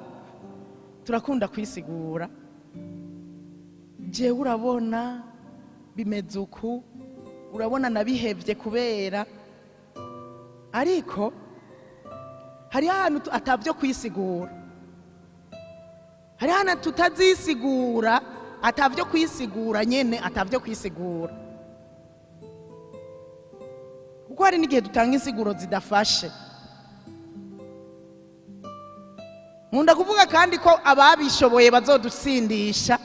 turakunda kwisigura: "Jewe urabona bimeze uku, urabona nabihevye kubera." Ariko hariho ahantu atavyo kwisigura, hariho ahantu tutazisigura, atavyo kwisigura nyene, atavyo kwisigura, kuko hari n'igihe dutanga insiguro zidafashe. Nkunda kuvuga kandi ko ababishoboye bazodutsindisha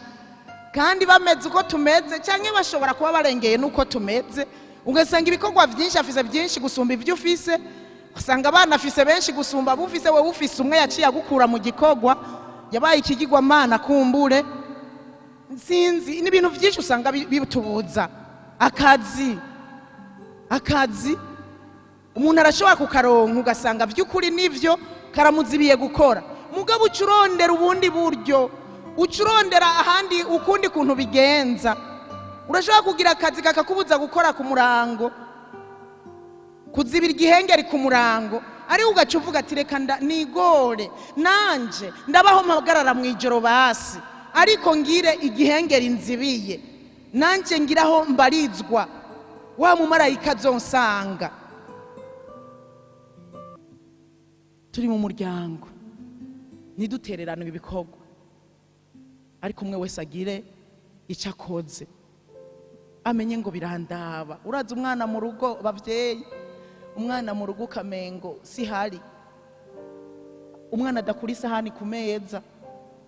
kandi bameze uko tumeze, cyangwa bashobora kuba barengeye n'uko tumeze. Ugasanga ibikorwa byinshi afise byinshi gusumba ibyo ufise, usanga abana afise benshi gusumba abo ufise. Wowe ufise umwe yaciye agukura mu gikorwa, yabaye ikigirwamana kumbure, sinzi. N'ibintu byinshi usanga bitubuza akazi. Akazi umuntu arashobora kukaronka, ugasanga by'ukuri nivyo karamuzibiye gukora, mugabo uca urondera ubundi buryo, uca urondera ahandi ukundi kuntu bigenza. Urashobora kugira akazi kakakubuza gukora ku murango, kuzibira igihengeri ku murango, ariko ugaca uvuga ati: "Reka nigore nanje ndabaho, mpagarara mu ijoro basi, ariko ngire igihengeri nzibiye nanje, ngiraho mbarizwa, wa mumarayika azonsanga." Turi mu muryango, ntidutereranwe ibikorwa, ariko umwe wese agire icyo akoze. Amenye ngo birandaba. Uraza umwana mu rugo, bavyeyi, umwana mu rugo ukamengo si hari, umwana adakura isahani ku meza,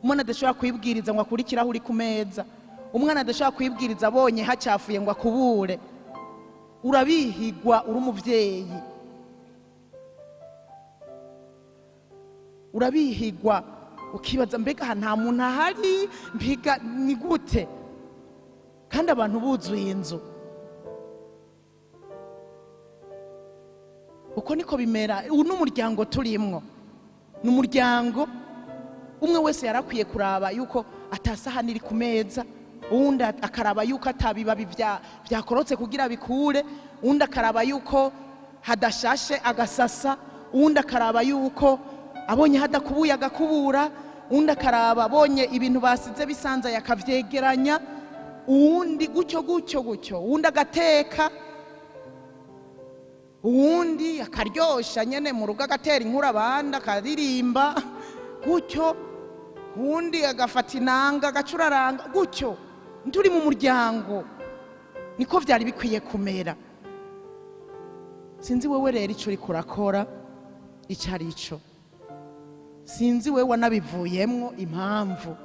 umwana adashobora kwibwiriza ngo akure ikirahuri ku meza, umwana adashobora kwibwiriza abonye hacafuye ngo akubure. Urabihigwa uri umuvyeyi, urabihigwa ukibaza mbega aha nta muntu ahari, mbiga ni gute kandi abantu buzuye inzu. Uko niko bimera. Ubu ni umuryango turimwo, ni umuryango umwe wese yarakwiye kuraba yuko atasahani iri ku meza, uwundi akaraba yuko atabibabi byakorotse kugira bikure, uwundi akaraba yuko hadashashe agasasa, uwundi akaraba yuko abonye hadakubuye agakubura, uwundi akaraba abonye ibintu basize bisanzaye akavyegeranya, uwundi gutyo gutyo gutyo, uwundi agateka, uwundi akaryosha nyene mu rugo agatera inkuru abandi akaririmba gutyo, uwundi agafata inanga agacuraranga gutyo. Turi mu muryango niko vyari bikwiye kumera. Sinzi wewe rero ico uriko urakora ico ari cyo, sinzi wewe wanabivuyemwo impamvu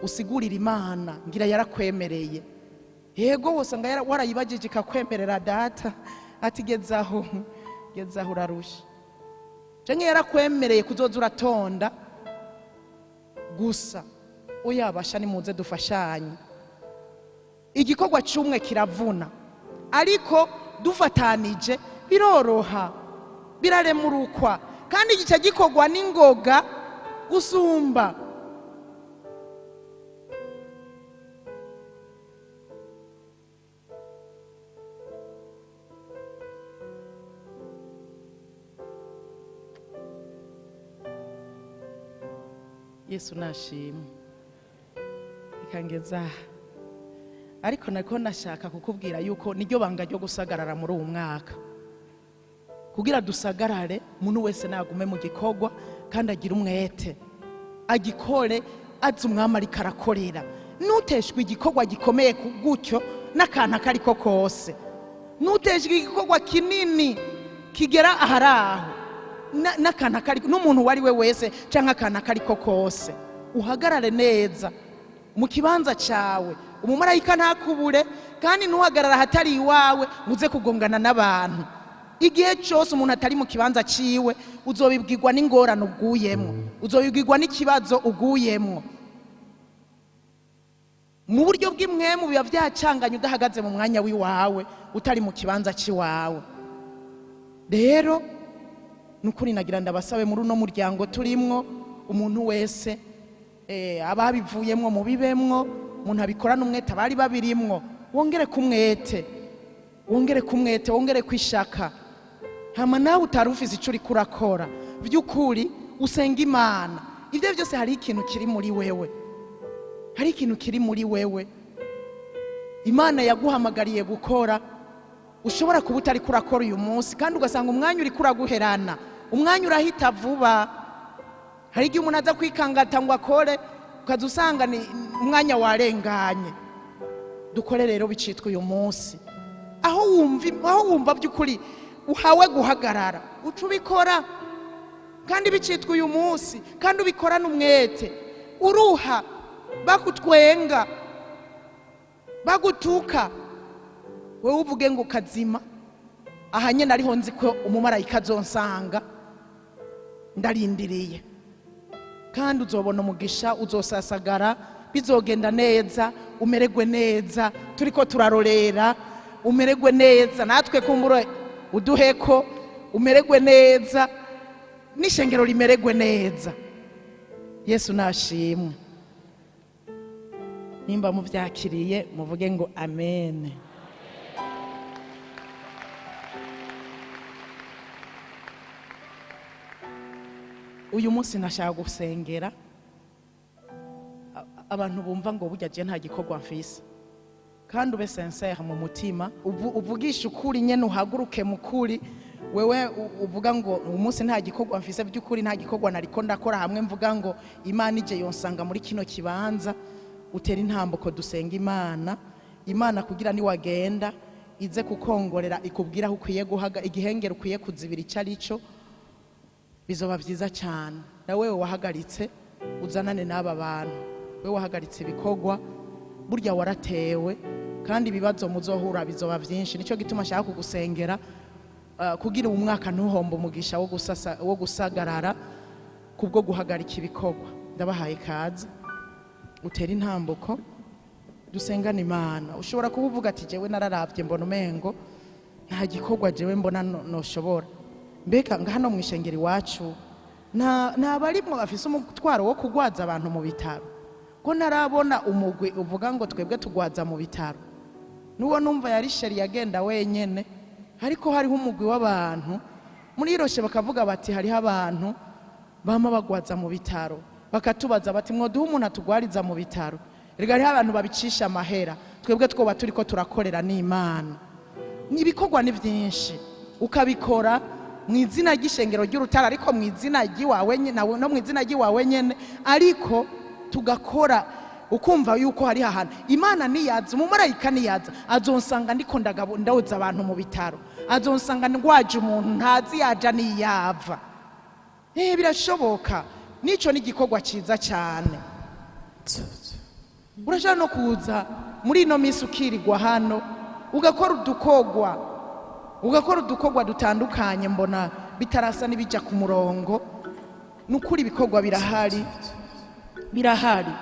usigurira Imana ngira yarakwemereye. Yego wosanga warayibajije ikakwemerera data ati gezaho gezaho urarusha, canke yarakwemereye kuzoza uratonda gusa. Oyabasha nimuze dufashanye, igikorwa cy'umwe kiravuna ariko dufatanije biroroha, biraremurukwa, kandi gica gikorwa n'ingoga gusumba. Yesu nashimwe. Ikangeza ariko nako nashaka kukubwira yuko niryo banga ryo gusagarara muri uwo mwaka. Kugira dusagarare, umuntu wese nagume mu gikorwa kandi agira umwete, agikore azi umwami ariko arakorera. Nuteshwe igikorwa gikomeye gutyo n'akantu akariko kose, nuteshwe igikorwa kinini kigera aharaho n'akantu akariko n'umuntu uwo ari we wese canke akantu akariko kose, uhagarare neza mu kibanza cawe, umumarayika ntakubure, kandi ntuhagarara ahatari iwawe muze kugongana n'abantu. Igihe cyose umuntu atari mu kibanza ciwe uzobibwirwa n'ingorane uguyemwo, uzobibwirwa n'ikibazo uguyemwo. Mu buryo bw'imwemu biba byacanganye udahagaze mu mwanya w'iwawe, utari mu kibanza ciwawe. Rero nukuri nagira ndabasabe muri uno muryango turimwo, umuntu wese ababivuyemwo mubibemwo, umuntu abikorana umwete abari babirimwo, wongere kumwete, wongere kumwete, wongere kwishaka. Hama nawe utari ufise ico uriko urakora, vy'ukuri usenga Imana. Ivyo byose hari ikintu kiri muri wewe, hari ikintu kiri muri wewe Imana yaguhamagariye gukora, ushobora kuba utariko urakora uyu munsi, kandi ugasanga umwanya uriko uraguherana, umwanya urahita vuba. Hari igihe umuntu aza kwikangata ngo akore, ukaza usanga ni umwanya warenganye. Dukore rero bicitwa uyu munsi, aho wumva by'ukuri uhawe guhagarara, uca ubikora kandi bicitwa uyu munsi, kandi ubikorana umwete. Uruha bakutwenga, bagutuka, wewe uvuge ngo kazima, aha nyene ariho nzi ko umumarayika azonsanga, ndarindiriye. Kandi uzobona umugisha, uzosasagara, bizogenda neza, umererwe neza, turiko turarorera, umererwe neza, natwe kumbura uduheko, umererwe neza, n'ishengero rimererwe neza. Yesu nashimwe. Nimba muvyakiriye muvuge ngo amen. Uyu munsi nashaka gusengera abantu bumva ngo burya je nta gikorwa mfise, kandi ube sincere mu mutima, uvugisha ukuri nyene, uhaguruke mu kuri. Wewe uvuga ngo uyu munsi nta gikorwa mfise, by'ukuri nta gikorwa nariko ndakora, hamwe mvuga ngo Imana ije yonsanga muri kino kibanza, utera intambuko dusenga Imana, Imana kugira niwagenda ize kukongorera, ikubwira aho ukwiye guhaga igihengeri, ukwiye kuzibira icyo ari cyo. Bizoba byiza cyane. Na wewe wahagaritse, uzanane n'aba bantu. We wahagaritse ibikorwa, burya waratewe, kandi ibibazo muzohura bizoba byinshi. Nicyo gituma nshaka kugusengera kugira uyu mwaka ntuhombe umugisha wo gusasa, wo gusagarara kubwo guhagarika ibikorwa. Ndabahaye ikaze, utere intambuko, dusengane Imana. Ushobora kuba uvuga ati: "Jewe nararavye, mbona umengo nta gikorwa jewe mbona noshobora. Mbega nga hano mu ishengero iwacu nta barimwo bafise umutwaro wo kugwaza abantu mu bitaro? Ko ntarabona umugwi uvuga ngo twebwe tugwaza mu bitaro?" N'uwo numva yari sheri yagenda wenyene, ariko hariho umugwi w'abantu muri Iroshe bakavuga bati: "Hariho abantu bama bagwaza mu bitaro." Bakatubaza bati: "Mwoduha umuntu atugwariza mu bitaro?" Erega hariho abantu babicisha amahera. Twebwe twoba turiko turakorera n'Imana. Ibikorwa ni byinshi, ukabikora mu izina ry'ishengero ry'Urutare, ariko mu izina ry'iwawe no mu izina ry'iwawe nyene, ariko tugakora ukumva yuko hari ahantu Imana niyaza, umumarayika niyaza, azonsanga ndiko ndawoza abantu mu bitaro, azonsanga ndwaje umuntu ntazi yaja niyava. Birashoboka, nico ni igikorwa cyiza cyane. Urashobora no kuza muri ino minsi ukirirwa hano, ugakora udukorwa dutandukanye. Mbona bitarasa n'ibijya ku murongo. Ni ukuri ibikorwa birahari, birahari,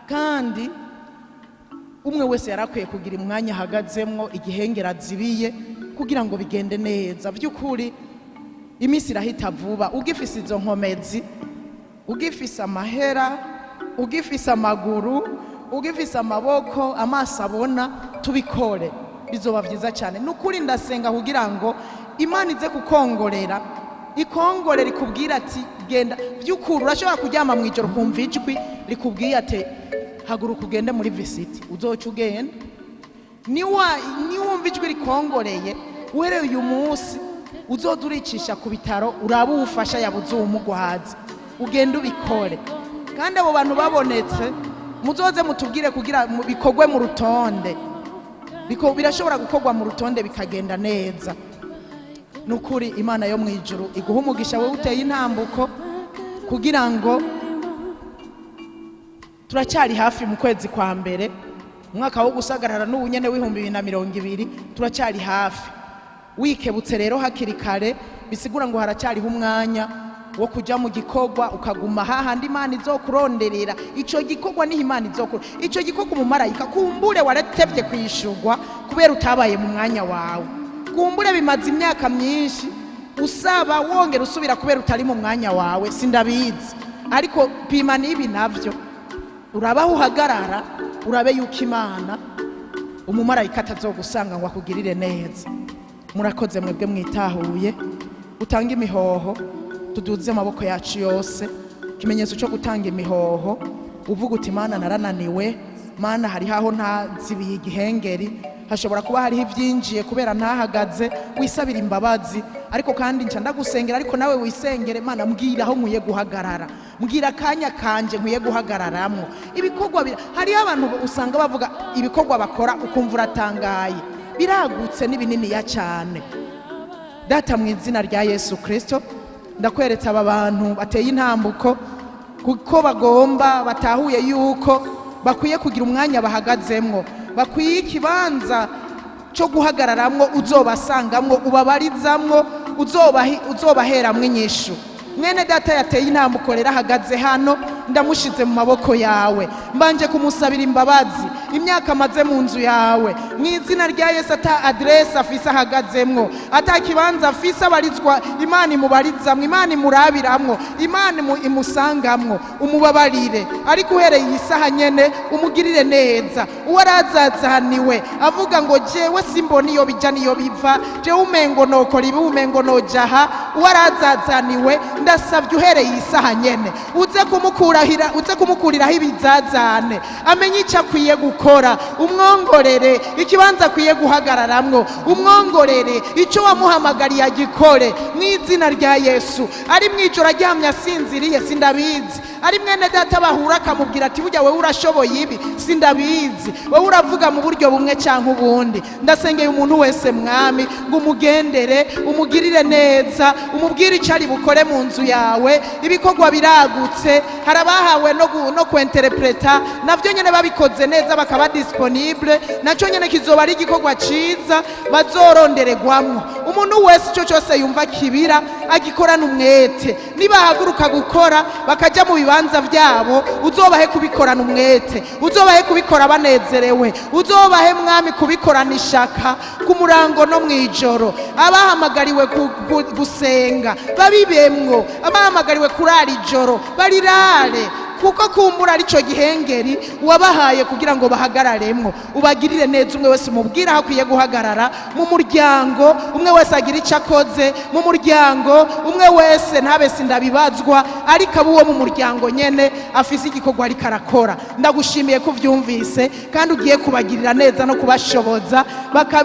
kandi umwe wese yarakwiye kugira umwanya ahagazemwo, igihengera azibiye, kugira ngo bigende neza. By'ukuri iminsi irahita vuba. Ugifise izo nkomezi, ugifise amahera, ugifise amaguru, ugifise amaboko, amaso abona, tubikore, bizoba byiza cyane. Ni ukuri ndasenga kugira ngo Imana ize kukongorera, ikongorera, ikubwira ati: "Genda." By'ukuri urashobora kuryama mu ijoro ukumva ijwi rikubwiye ati: "Haguruka ugende muri visite." Uzoca ugenda. Niwumva ijwi rikongoreye, uhereye uyu munsi uzoza uricisha ku bitaro, urabe uwufasha yabuze uwumugwaza, ugende ubikore. Kandi abo bantu babonetse, muzoze mutubwire kugira bikorwe mu rutonde. Birashobora gukorwa mu rutonde, bikagenda neza. Ni ukuri Imana yo mu ijuru iguha umugisha, wowe uteye intambuko, kugira ngo turacyari hafi mu kwezi kwa mbere, umwaka wo gusagarara n'ubu nyene w'2020, turacyari hafi. Wikebutse rero hakiri kare, bisigura ngo haracyariho umwanya wo kuja mu gikorwa, ukaguma hahandi Imana izokuronderera ico gikorwa. Niho Imana izokuru ico gikorwa. Umumarayika, kumbure waratevye kwishurwa kubera utabaye mu mwanya wawe. Kumbure bimaze imyaka myinshi usaba, wongera usubira kubera utari mu mwanya wawe. Sindabizi, ariko pima n'ibi navyo, urabaho uhagarara, urabe yuko Imana, umumarayika atazogusanga ngo akugirire neza. Murakoze mwebwe mwitahuye. Utange imihoho, tuduze amaboko yacu yose, ikimenyetso cyo gutanga imihoho. Uvuga uti: "Mana, narananiwe. Mana, hariho aho ntazibiye igihengeri, hashobora kuba hariho ibyinjiye kubera ntahagaze." Wisabira imbabazi, ariko kandi nca ndagusengera, ariko nawe wisengere: "Mana, mbwira aho nkwiye guhagarara, mbwira akanya kanje nkwiye guhagararamwo." Ibikorwa hariho abantu usanga bavuga ibikorwa bakora, ukumva uratangaye, biragutse n'ibininiya cyane. Data, mu izina rya Yesu Kirisito, ndakweretse aba bantu bateye intambuko kuko bagomba, batahuye yuko bakwiye kugira umwanya bahagazemwo, bakwiye ikibanza cyo guhagararamwo, uzobasangamwo, ubabarizamwo, uzobaheramwo inyishu. Mwene data yateye intambuko rero ahagaze hano, ndamushize mu maboko yawe. Mbanje kumusabira imbabazi imyaka amaze mu nzu yawe, mu izina rya Yesu. Ata aderesi afise ahagazemwo, ata kibanza afise abarizwa, Imana imubarizamwo, Imana imurabiramwo, Imana imusangamwo, umubabarire. Ariko uhereye iyi saha nyene umugirire neza. Uwo arazazaniwe avuga ngo: "Jewe simbona iyo bija niyo biva, jewe umengo nokora ibi, umengo nojaha." Uwo arazazaniwe, ndasabye uhereye iyi saha nyene uze kumukurahira, uze kumukuriraho ibizazane, amenye icyo akwiye gukora. Umwongorere ikibanza akwiye guhagararamwo, umwongorere icyo wamuhamagariye agikore, mu izina rya Yesu. Ari mu ijoro aryamye asinziriye, sindabizi. Ari mwene data bahura akamubwira ati: "Burya wewe urashoboye ibi, sindabizi, wowe uravuga mu buryo bumwe cyangwa ubundi." Ndasengeye umuntu wese, Mwami, ngo umugendere, umugirire neza, umubwire icyo ari bukore mu nzu yawe. Ibikorwa biragutse. Hari abahawe no kwenterepureta, nabyo nyine babikoze neza bakaba disponible, nacyo nyine kizoba ari igikorwa cyiza bazorondererwamwo. Umuntu wese icyo cyose yumva kibira agikorana umwete. Nibahaguruka gukora bakajya mu bibanza byabo, uzobahe kubikorana umwete, uzobahe kubikora banezerewe, uzobahe, Mwami, kubikorana ishaka ku murango no mu ijoro. Abahamagariwe gusenga babibemwo, abahamagariwe kurara ijoro barirare, kuko kumbura aricyo gihengeri wabahaye kugira ngo bahagararemwo. Ubagirire neza, umwe wese umubwire aho akwiye guhagarara mu muryango, umwe wese agira icyo akoze mu muryango, umwe wese ntabe sindabibazwa, ariko abo uwo mu muryango nyene afise igikorwa ariko arakora. Ndagushimiye ko uvyumvise kandi ugiye kubagirira neza no kubashoboza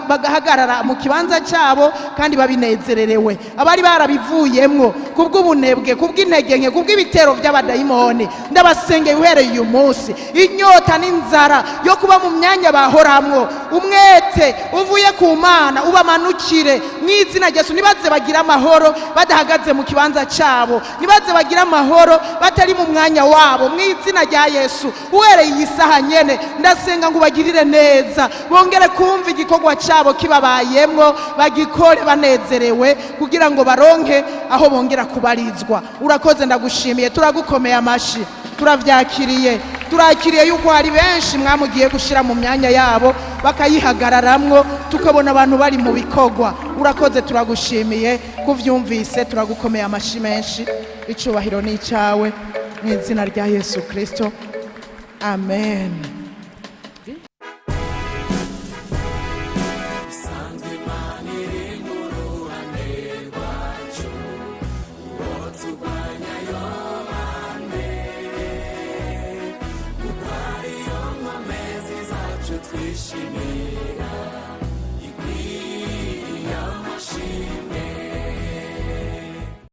bagahagarara mu kibanza cyabo kandi babinezererewe. Abari barabivuyemwo kubw'ubunebwe, kubw'intege nke, kubw'ibitero by'abadayimoni, ndabasengeye uhereye uyu munsi, inyota n'inzara yo kuba mu myanya bahoramwo, umwete uvuye ku Mana ubamanukire mu izina rya Yesu. Nibaze bagire amahoro badahagaze mu kibanza cyabo, nibaze bagire amahoro batari mu mwanya wabo. Mu izina rya Yesu, uhereye iyi saha nyene, ndasenga ngo ubagirire neza, bongere kumva igikorwa cyabo kibabayemwo, bagikore banezerewe kugira ngo baronke aho bongera kubarizwa. Urakoze, ndagushimiye, turagukomeye amashi. Turavyakiriye, turakiriye yuko hari benshi mwamugiye gushyira mu myanya yabo bakayihagararamwo, tukabona abantu bari mu bikorwa. Urakoze, turagushimiye kuvyumvise, turagukomeye amashi menshi. Icubahiro ni icyawe, mu izina rya Yesu Kristo, amen. Isanzwe Imana iri mu ruhande rwacu, uwo turwanya yobande? Kuko ariyo nkomezi zacu twishimira.